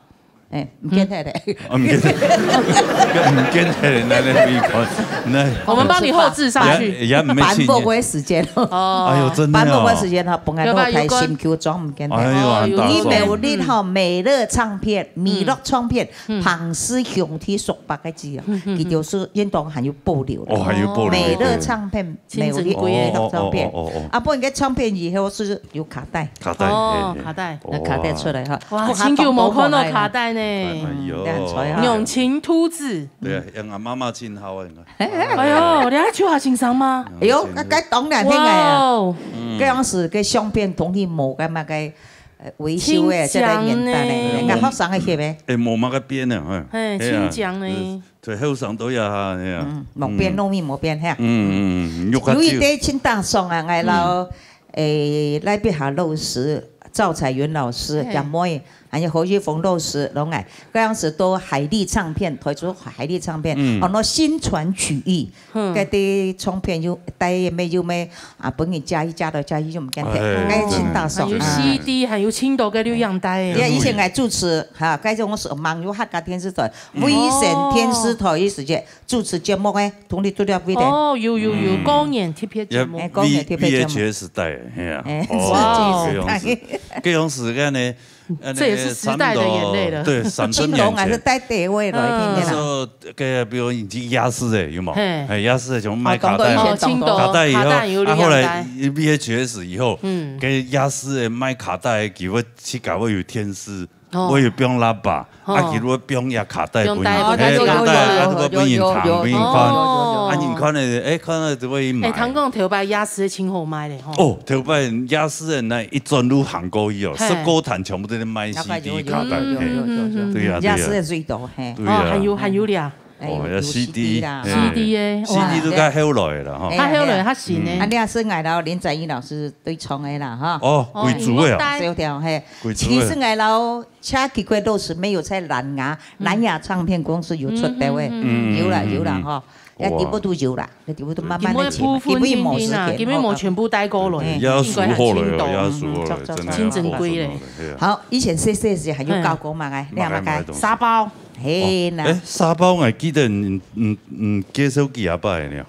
哎，毋見忒咧。啊，毋見忒，毋見忒咧，那那一款，那我們幫你後置上去。也，也毋係搬屋个時間。哦。哎喲，真的哦。搬屋个時間吼，本來都有台新舊裝，毋見忒。哎喲，哦，有，你沒有力吼，美樂唱片、米樂唱片、嗯。龐氏兄弟叔伯个字啊，嗯，嗯，嗯。佢就是應當還有保留的。哦，還有保留，美樂唱片 沒有力，親情歸个。哦，哦，哦，唱片。哦，哦，哦。啊，不過該唱片以後是有卡帶。卡帶，哦，嘿，嘿。卡帶。那卡帶出來哈。哇，哇，真久無看到卡帶呢。哎喲。嗯，你看出來哈。兩情兔子。對啊，像俺媽媽親好啊，你看。哎喲，你還就好欣賞嗎？哎喲，該，該當然興哎呀。哇哦。嗯。該樣時該相片同你無該麼个，呃，維修哎，這個年代呢，親情呢。人家學生个翕个。哎，無麼个變呢，嘿。嘿，嘿啊，親情呢。就是 對，後生都要哈，嘿啊。嗯，莫變，嗯。路面莫變，嘿啊。嗯，嗯，嗯，有較久。有一個真打爽啊，𠊎摎，嗯。誒，賴碧霞老師、趙彩雲老師，嘿。佢妹，還有何玉鳳老師，攏來。該樣時都海力唱片，推出海力唱片，嗯。哦，那新傳曲藝，嗯。該兜唱片有，帶也沒有沒，啊，分人加一加到加一就毋見忒，哎，該真打爽，還有啊。C D，還有青島个錄影帶。哎，以前𠊎主持，哈，該種是網友客家電視台， 衛星電視台个時節主持節目个，同你做了幾多？哦，有，有，有，嗯。過年特別節目。也哎，過年特別節目。V-，V H S帶，嘿啊。哎，哦，哇哦。這樣子，這樣子个呢，呃，這也是時代的眼淚了。那個差不多，對，三十年前。青銅還是帶地位了，嗯。一天天啊。那時候，該比如你去夜市的，有無？嘿。哎，夜市的全部賣卡帶。哦，講到以前哦，青島，卡帶以後，卡帶有錄影帶。啊，後來V H S以後，嗯。該夜市的賣卡帶，佢會自家會有電視， 哦。會有放喇叭，哦。啊，佢會放這卡帶分人，放帶，嘿，放帶，有，有，啊，就會分人聽，有，有，有，分人看。有，有，有，有。哦。啊，人看了，哎，看了就會買。哎，聽講頭擺夜市真好賣咧，吼。哦，頭擺夜市个那一轉路行過去哦，嘿。十個攤全部都在賣C D卡帶，有，有，有，嘿。有，有，有，有。對啊，對啊。夜市个最多，嘿。對啊。哦，還有，還有咧。哎，哦，有，有C D，C D啦。嘿。C D个，哇。C D都較後來了，吼。哎呀，較後來，較新个。哎呀。啊，你也是𠊎摎林展翼老師對唱个啦，哈。哦，哦，貴族个啊。小調，嘿。 貴族个。其實𠊎摎車吉貴老師沒有在藍牙，嗯。藍牙唱片公司有出的喂，嗯，嗯，嗯。有啦，嗯，有啦，嗯。吼，哇。該底部都有啦，該底部都慢慢地起嘛，今晡日部分定定啊，基本無時間，今晡日無全部帶過來，嗯。也輸好了喲，應該來青島，也輸好了，嗯，真的，真正貴咧。嘿啊。好，以前細細時還有教過嘛，哎，嗯。你還嘛該？買東西。沙包。嘿啦。哦，哎，沙包，我記得你，你，你介紹幾下擺呢。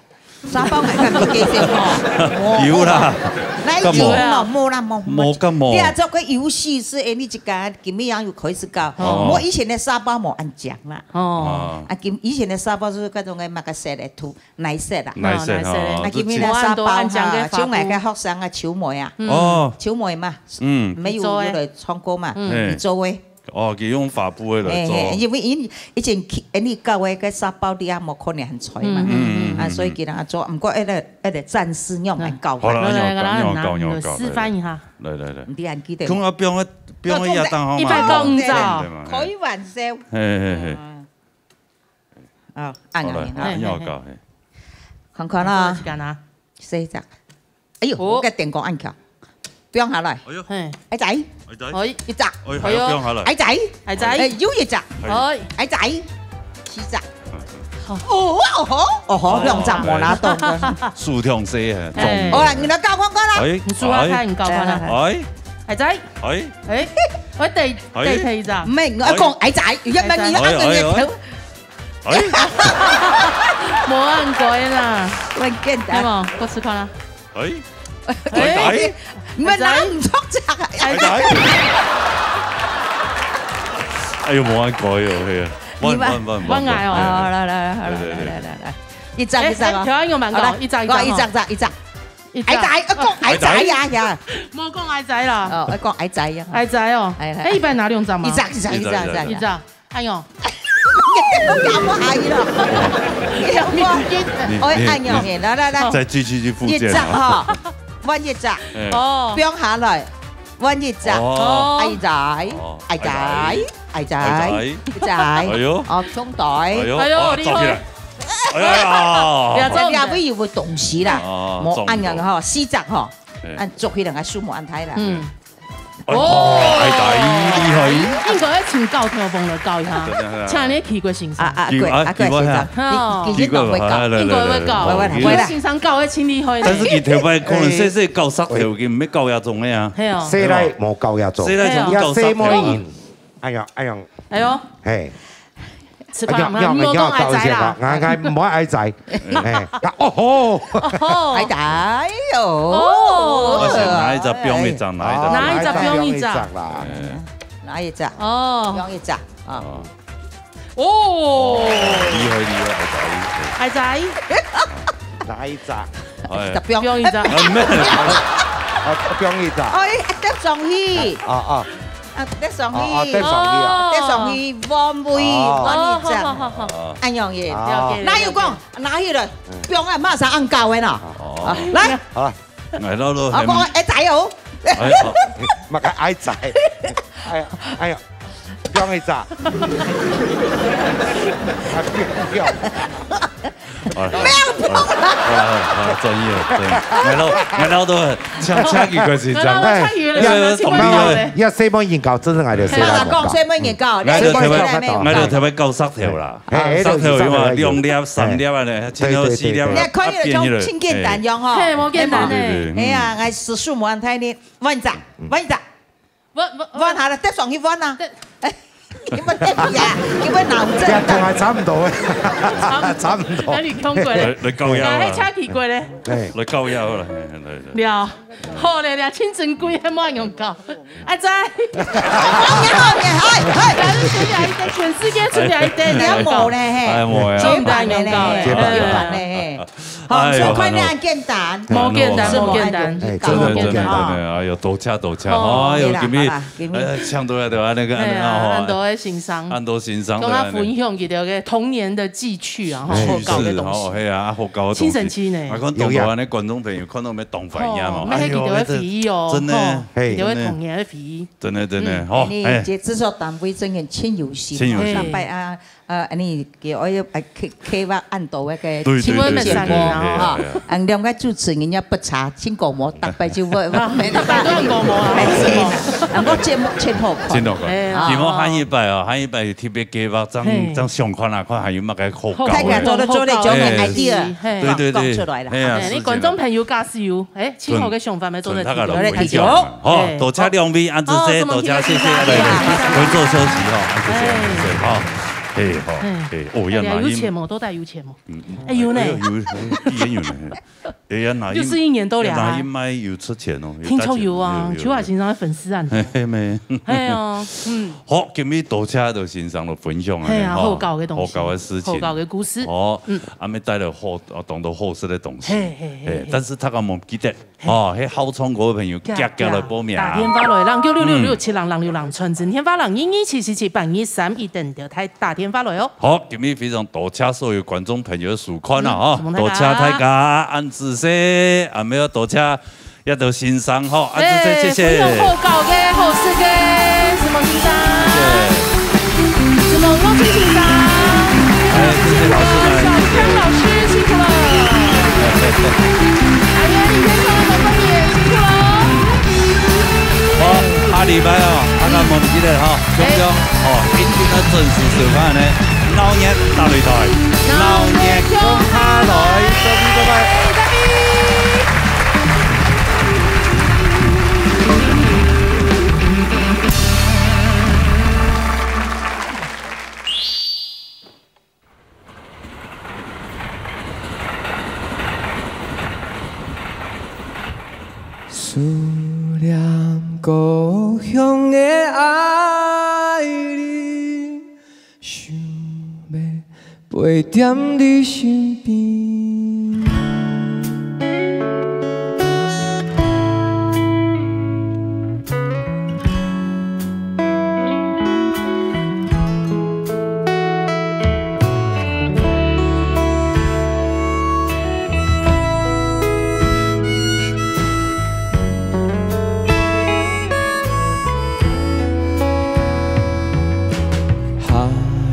沙包買較多介紹吼。有啦。來，有啦，無啦，無，無。無，敢無？你啊，做个遊戲係，哎，你一家今晡日有開始搞。哦。無以前个沙包無恁靚啦。哦。啊，今，以前个沙包係該種个麼个色个，土，泥色啦。泥色，哦，泥色个。哦，啊，今晡日个沙包哈，就買个學生啊，球妹啊。嗯。哦。球妹嘛，嗯。沒有，有來唱歌嘛，嗯。你做个。 哦，佢用發布个來做。嘿，嘿，因為因，以前去，恁呢教會个沙包裡啊，無可能很吹嘛。嗯，嗯，嗯，啊，所以佢人做，毋過迄个，迄个戰士用來教法。好了，來，來，來，讓我教，讓我教，來，示範一下。來，來，來。你還記得？講啊，不用啊，不用啊，亞當好嘛。一百公斤。開玩笑。嘿，嘿，嘿。嗯。啊，按下去哈。好了，讓我教，嘿。看看啦。時間啊。 細隻。哎喲，哦。我个電光按翹，放下來。哎喲。嘿。矮仔，哎，對。哎。一隻。哎，還要放下來。矮仔，矮仔。哎，又一隻。哎。矮仔，四隻。哦，哦吼，哦吼，哦。兩隻無拿到。數量細啊，哎。中。好啦，你來教看看啦。哎，你數下看，哎。你教看啦。哎。矮仔。哎。哎，我第，哎。第，第一隻。毋係，我講矮仔，原本你按个頭。哎，哎，哎。 哎。無恁該啦。很簡單。係無？我試看啦。哎。哎。哎。你們拿毋著這個。哎。哎喲，無恁該哦，嘿啊。慢，你慢，慢，慢，慢。慢來哦。好，來，來，好，來，來，對，對，對。來，來，來，來。一隻，一隻哦。哎，哎，調一個蠻高，好來，一隻，一隻哦。一隻，一隻，一隻。一隻。矮仔，要講矮仔呀，呀。莫講矮仔啦。哦，要講矮仔呀。矮仔哦。哎，哎。哎，一般拿兩隻嘛。一隻，一隻，一隻，一隻。一隻。哎喲。你都搞不好了。你，你，哦，哎喲，你，來，來，來。再繼續去復健啊。一隻哈，換一隻。哎。哦。放下來。 換一隻。哦。矮仔，哦，矮仔，矮仔，矮仔。矮仔。哎喲。哦，胸袋。哎喲，哎喲，哇，厲害。走起來。哎呀，不要走。這位有個東西啦，哦，無恁樣吼，四隻吼，哎。恁做起來个數目恁大啦。嗯。哦，矮仔，厲害。應該愛請高挑風來教一下，真的，真的。請你企過先生。啊，啊，對，啊，對，先生。哦。你，你先講會教。來，來，來，應該會教。來，來，來。因為先生教的真厲害呢。但是佢頭擺可能細細教石頭，佢毋係教遐種个啊。係哦。細倈無教遐種。細倈種教石頭。也細妹人。哎呀，哎呀。哎喲。嘿。自家嘛，哎呀，你莫講矮仔啦。哎呀，哎呀，哎呀，莫矮仔。哎，哦吼。哦吼。矮仔，哦。哦。我想拿一隻放一隻，拿一隻。哦，拿一隻放一隻。拿一隻放一隻啦。哎。拿一隻。哦。放一隻，啊。哦。哦。哦，厲害，厲害，矮仔。矮仔。拿一隻。哎。一隻放。放一隻。啊，沒有。啊，放一隻。哦，哎，得上去。啊，啊。 啊，得上去。哦，哦，得上去啊。得上去，換位，哦。換一隻。哦，好，好，好，好。哦。恁樣个。哦。了解，哪有講，了解。拿起來，嗯。放啊，馬上按高个啦。哦。啊，來。好了。哎，老老，啊，講，哎，加油。哎，好。麼个矮仔。哎呀，哎呀，放一隻。啊，放，放。 啊，好了，好了，好了，專業，專業。𠊎老，𠊎老都請，請佢个先生。𠊎老都請佢了，哎，請佢了。哎，哎，哎，細妹人教，真正𠊎就細妹人教。哎，講細妹人教，𠊎就特別，細妹人教。𠊎就特別教石頭啦。哎，哎，石頭有嘛，石頭。兩粒、三粒啊呢，哎，前後四粒啊，對，對，對，對。你看起來就真簡單樣吼。哎。嘿，無簡單呢。對，對，對，嗯。哎呀，𠊎時速無恁快呢，換一隻，換一隻。 換，換，換下來，得上去換啊。對。哎，你們得比啊，你們腦震盪。這同𠊎差毋多。差毋多。差毋多。那你看過咧？來，來教一下好了。那還差幾過咧？哎。來教一下好了，嘿，來，來。了，好咧，了，真正規還無用教。阿仔。好，你好，你好，哎，哎。全世界出來一點，你要無咧，嘿。哎，無呀。絕版的咧，絕版的，嘿。 好，哎喲，所以看起來很簡單。無簡單，是無簡單。哎，真的，真的，真的，哎喲，多謝，多謝。哦，哎喲，好啦，今日，好啦，今日。呃，搶到了，對吧？那個，哎呀，恁樣哦，恁多个先生，恁多先生，同大家分享佢兜个童年的記趣啊，吼，趣事，好搞个東西。哦，嘿啊，好搞个東西。真神奇呢。啊，看當多恁樣觀眾朋友看到乜當懷念哦。哦，哎喲，乜係佢兜个回憶哦，真的，吼，嘿，佢兜个童年个回憶。真的，真的，嗯。哦，哎。你這製作單位真的真有心哦，真有心。上擺啊， 呃，你給我有，呃，計，計劃恁多个个，對，對，對，對，對，對，哈，對，對，對。嗯，兩個主持人也不差，真講無，逐擺就會，啊，逐擺都有講無啊。哎，啊，我節目真好看。真好看。哎呀。希望下一擺哦，下一擺特別計劃，正，嘿。正想看啊，看還有麼个好搞个。大家做得做得將个idea，嘿。對，對，對。講出來啦。哎呀，哎，你觀眾朋友假使有，哎，真好个想法，乜做得提出來。大家攏分享。好，哎。多謝兩位，恁仔細，哦，多謝，謝謝，謝謝，哎呀。來，來，回座休息哈，恁仔細，哎。恁仔細，好。 嘿，吼，嘿。嘿，哦，哎呀，有錢無？到底有錢無？嗯，嗯。哎，有呢。哎喲，有，有，有呢。哎呀，那一，六十一年到了啊。那一賣有出錢哦，有大錢，聽說有啊，有，有，有。邱海先生的粉絲啊。嘿，嘿，沒。哎呀，嗯。好，今日多謝到先生的分享啊，嘿啊，吼，好搞的東西，好搞的事情。好搞的故事。哦，嗯。啊，乜帶了好，哦，當多好食的東西。嘿，嘿，嘿，嘿。但是大家莫記得， 哦，該好唱歌个朋友，遽遽來報名。遽遽打電話來，零九六六六七零零六零，傳真電話零二二七七七八二三一，等著大家打電話來哦。好，今日非常多謝所有觀眾朋友的收看啊，嗯，吼，承蒙大家。多謝大家，恁仔細，啊，乜愛多謝這兜先生，吼，恁仔細，謝謝。哎，分享好搞个，好食个，承蒙先生。謝謝。 承蒙光庆先生，哎，謝謝老師們，小康老師辛苦了。哎呀，李先生、老板也辛苦了。好，下禮拜哦，大家莫毋記得哈，中央，哎。哦，一定要準時收看呢，鬧熱大擂台，鬧熱共下來，拜拜，拜拜。拜拜。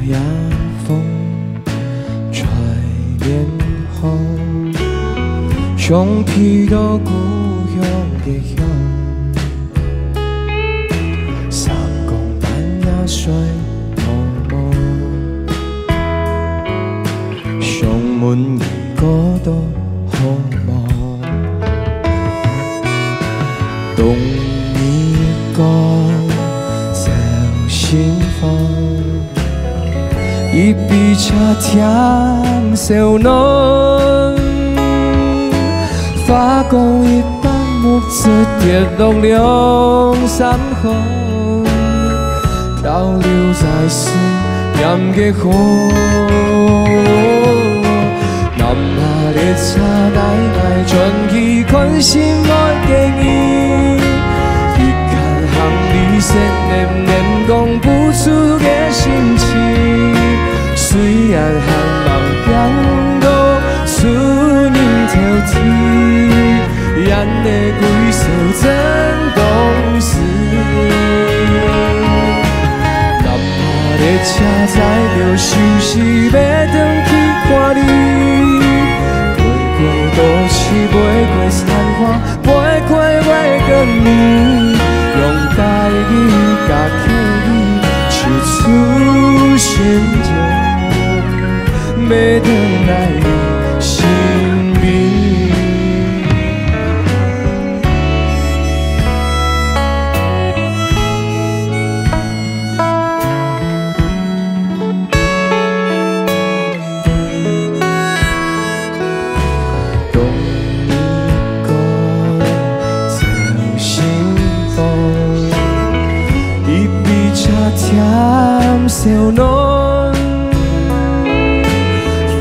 夜風吹遠方，像飛到故鄉的香。三更半夜睡茫茫，想問你過得好無？ 冬日光照心房，一杯茶添燒暖。花光一半，木子跌落兩三行，漂流在思念的河。 南下列車帶𠊎轉去看心愛的人，一看行李細淰淰扛不住个心情。雖然還吂拚到出人頭地， 眼淚歸手真當時。南下列車載著想思欲轉去看你，飛過都市，飛過山花，飛過月光暝，用台語佮客語唱出心情。 欲轉來你身邊。冬日光照心房，一杯茶添燒暖。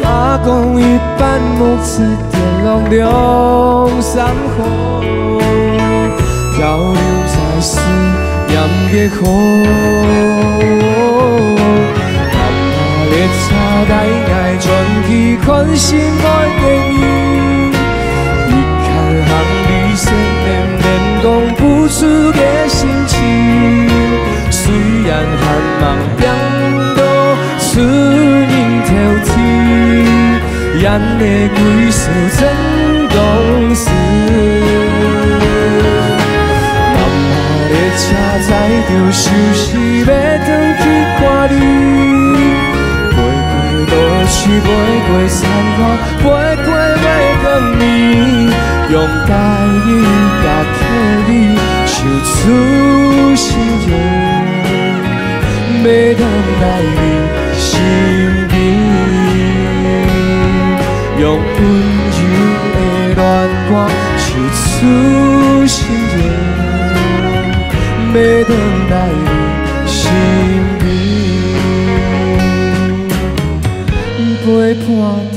花光一半，木子跌落兩三行，漂流在思念的河。南下列車帶𠊎轉去看心愛的人，一看行李細淰淰扛不住个心情。雖然還吂拚到 出人頭地，眼淚歸手真當時。南下列車載著想思欲轉去看你，飛過都市，飛過山花，飛過月光暝，用台語佮客語唱出心情。 欲轉來你身邊，用溫柔的戀歌唱出心情。欲轉來你身邊，陪伴踮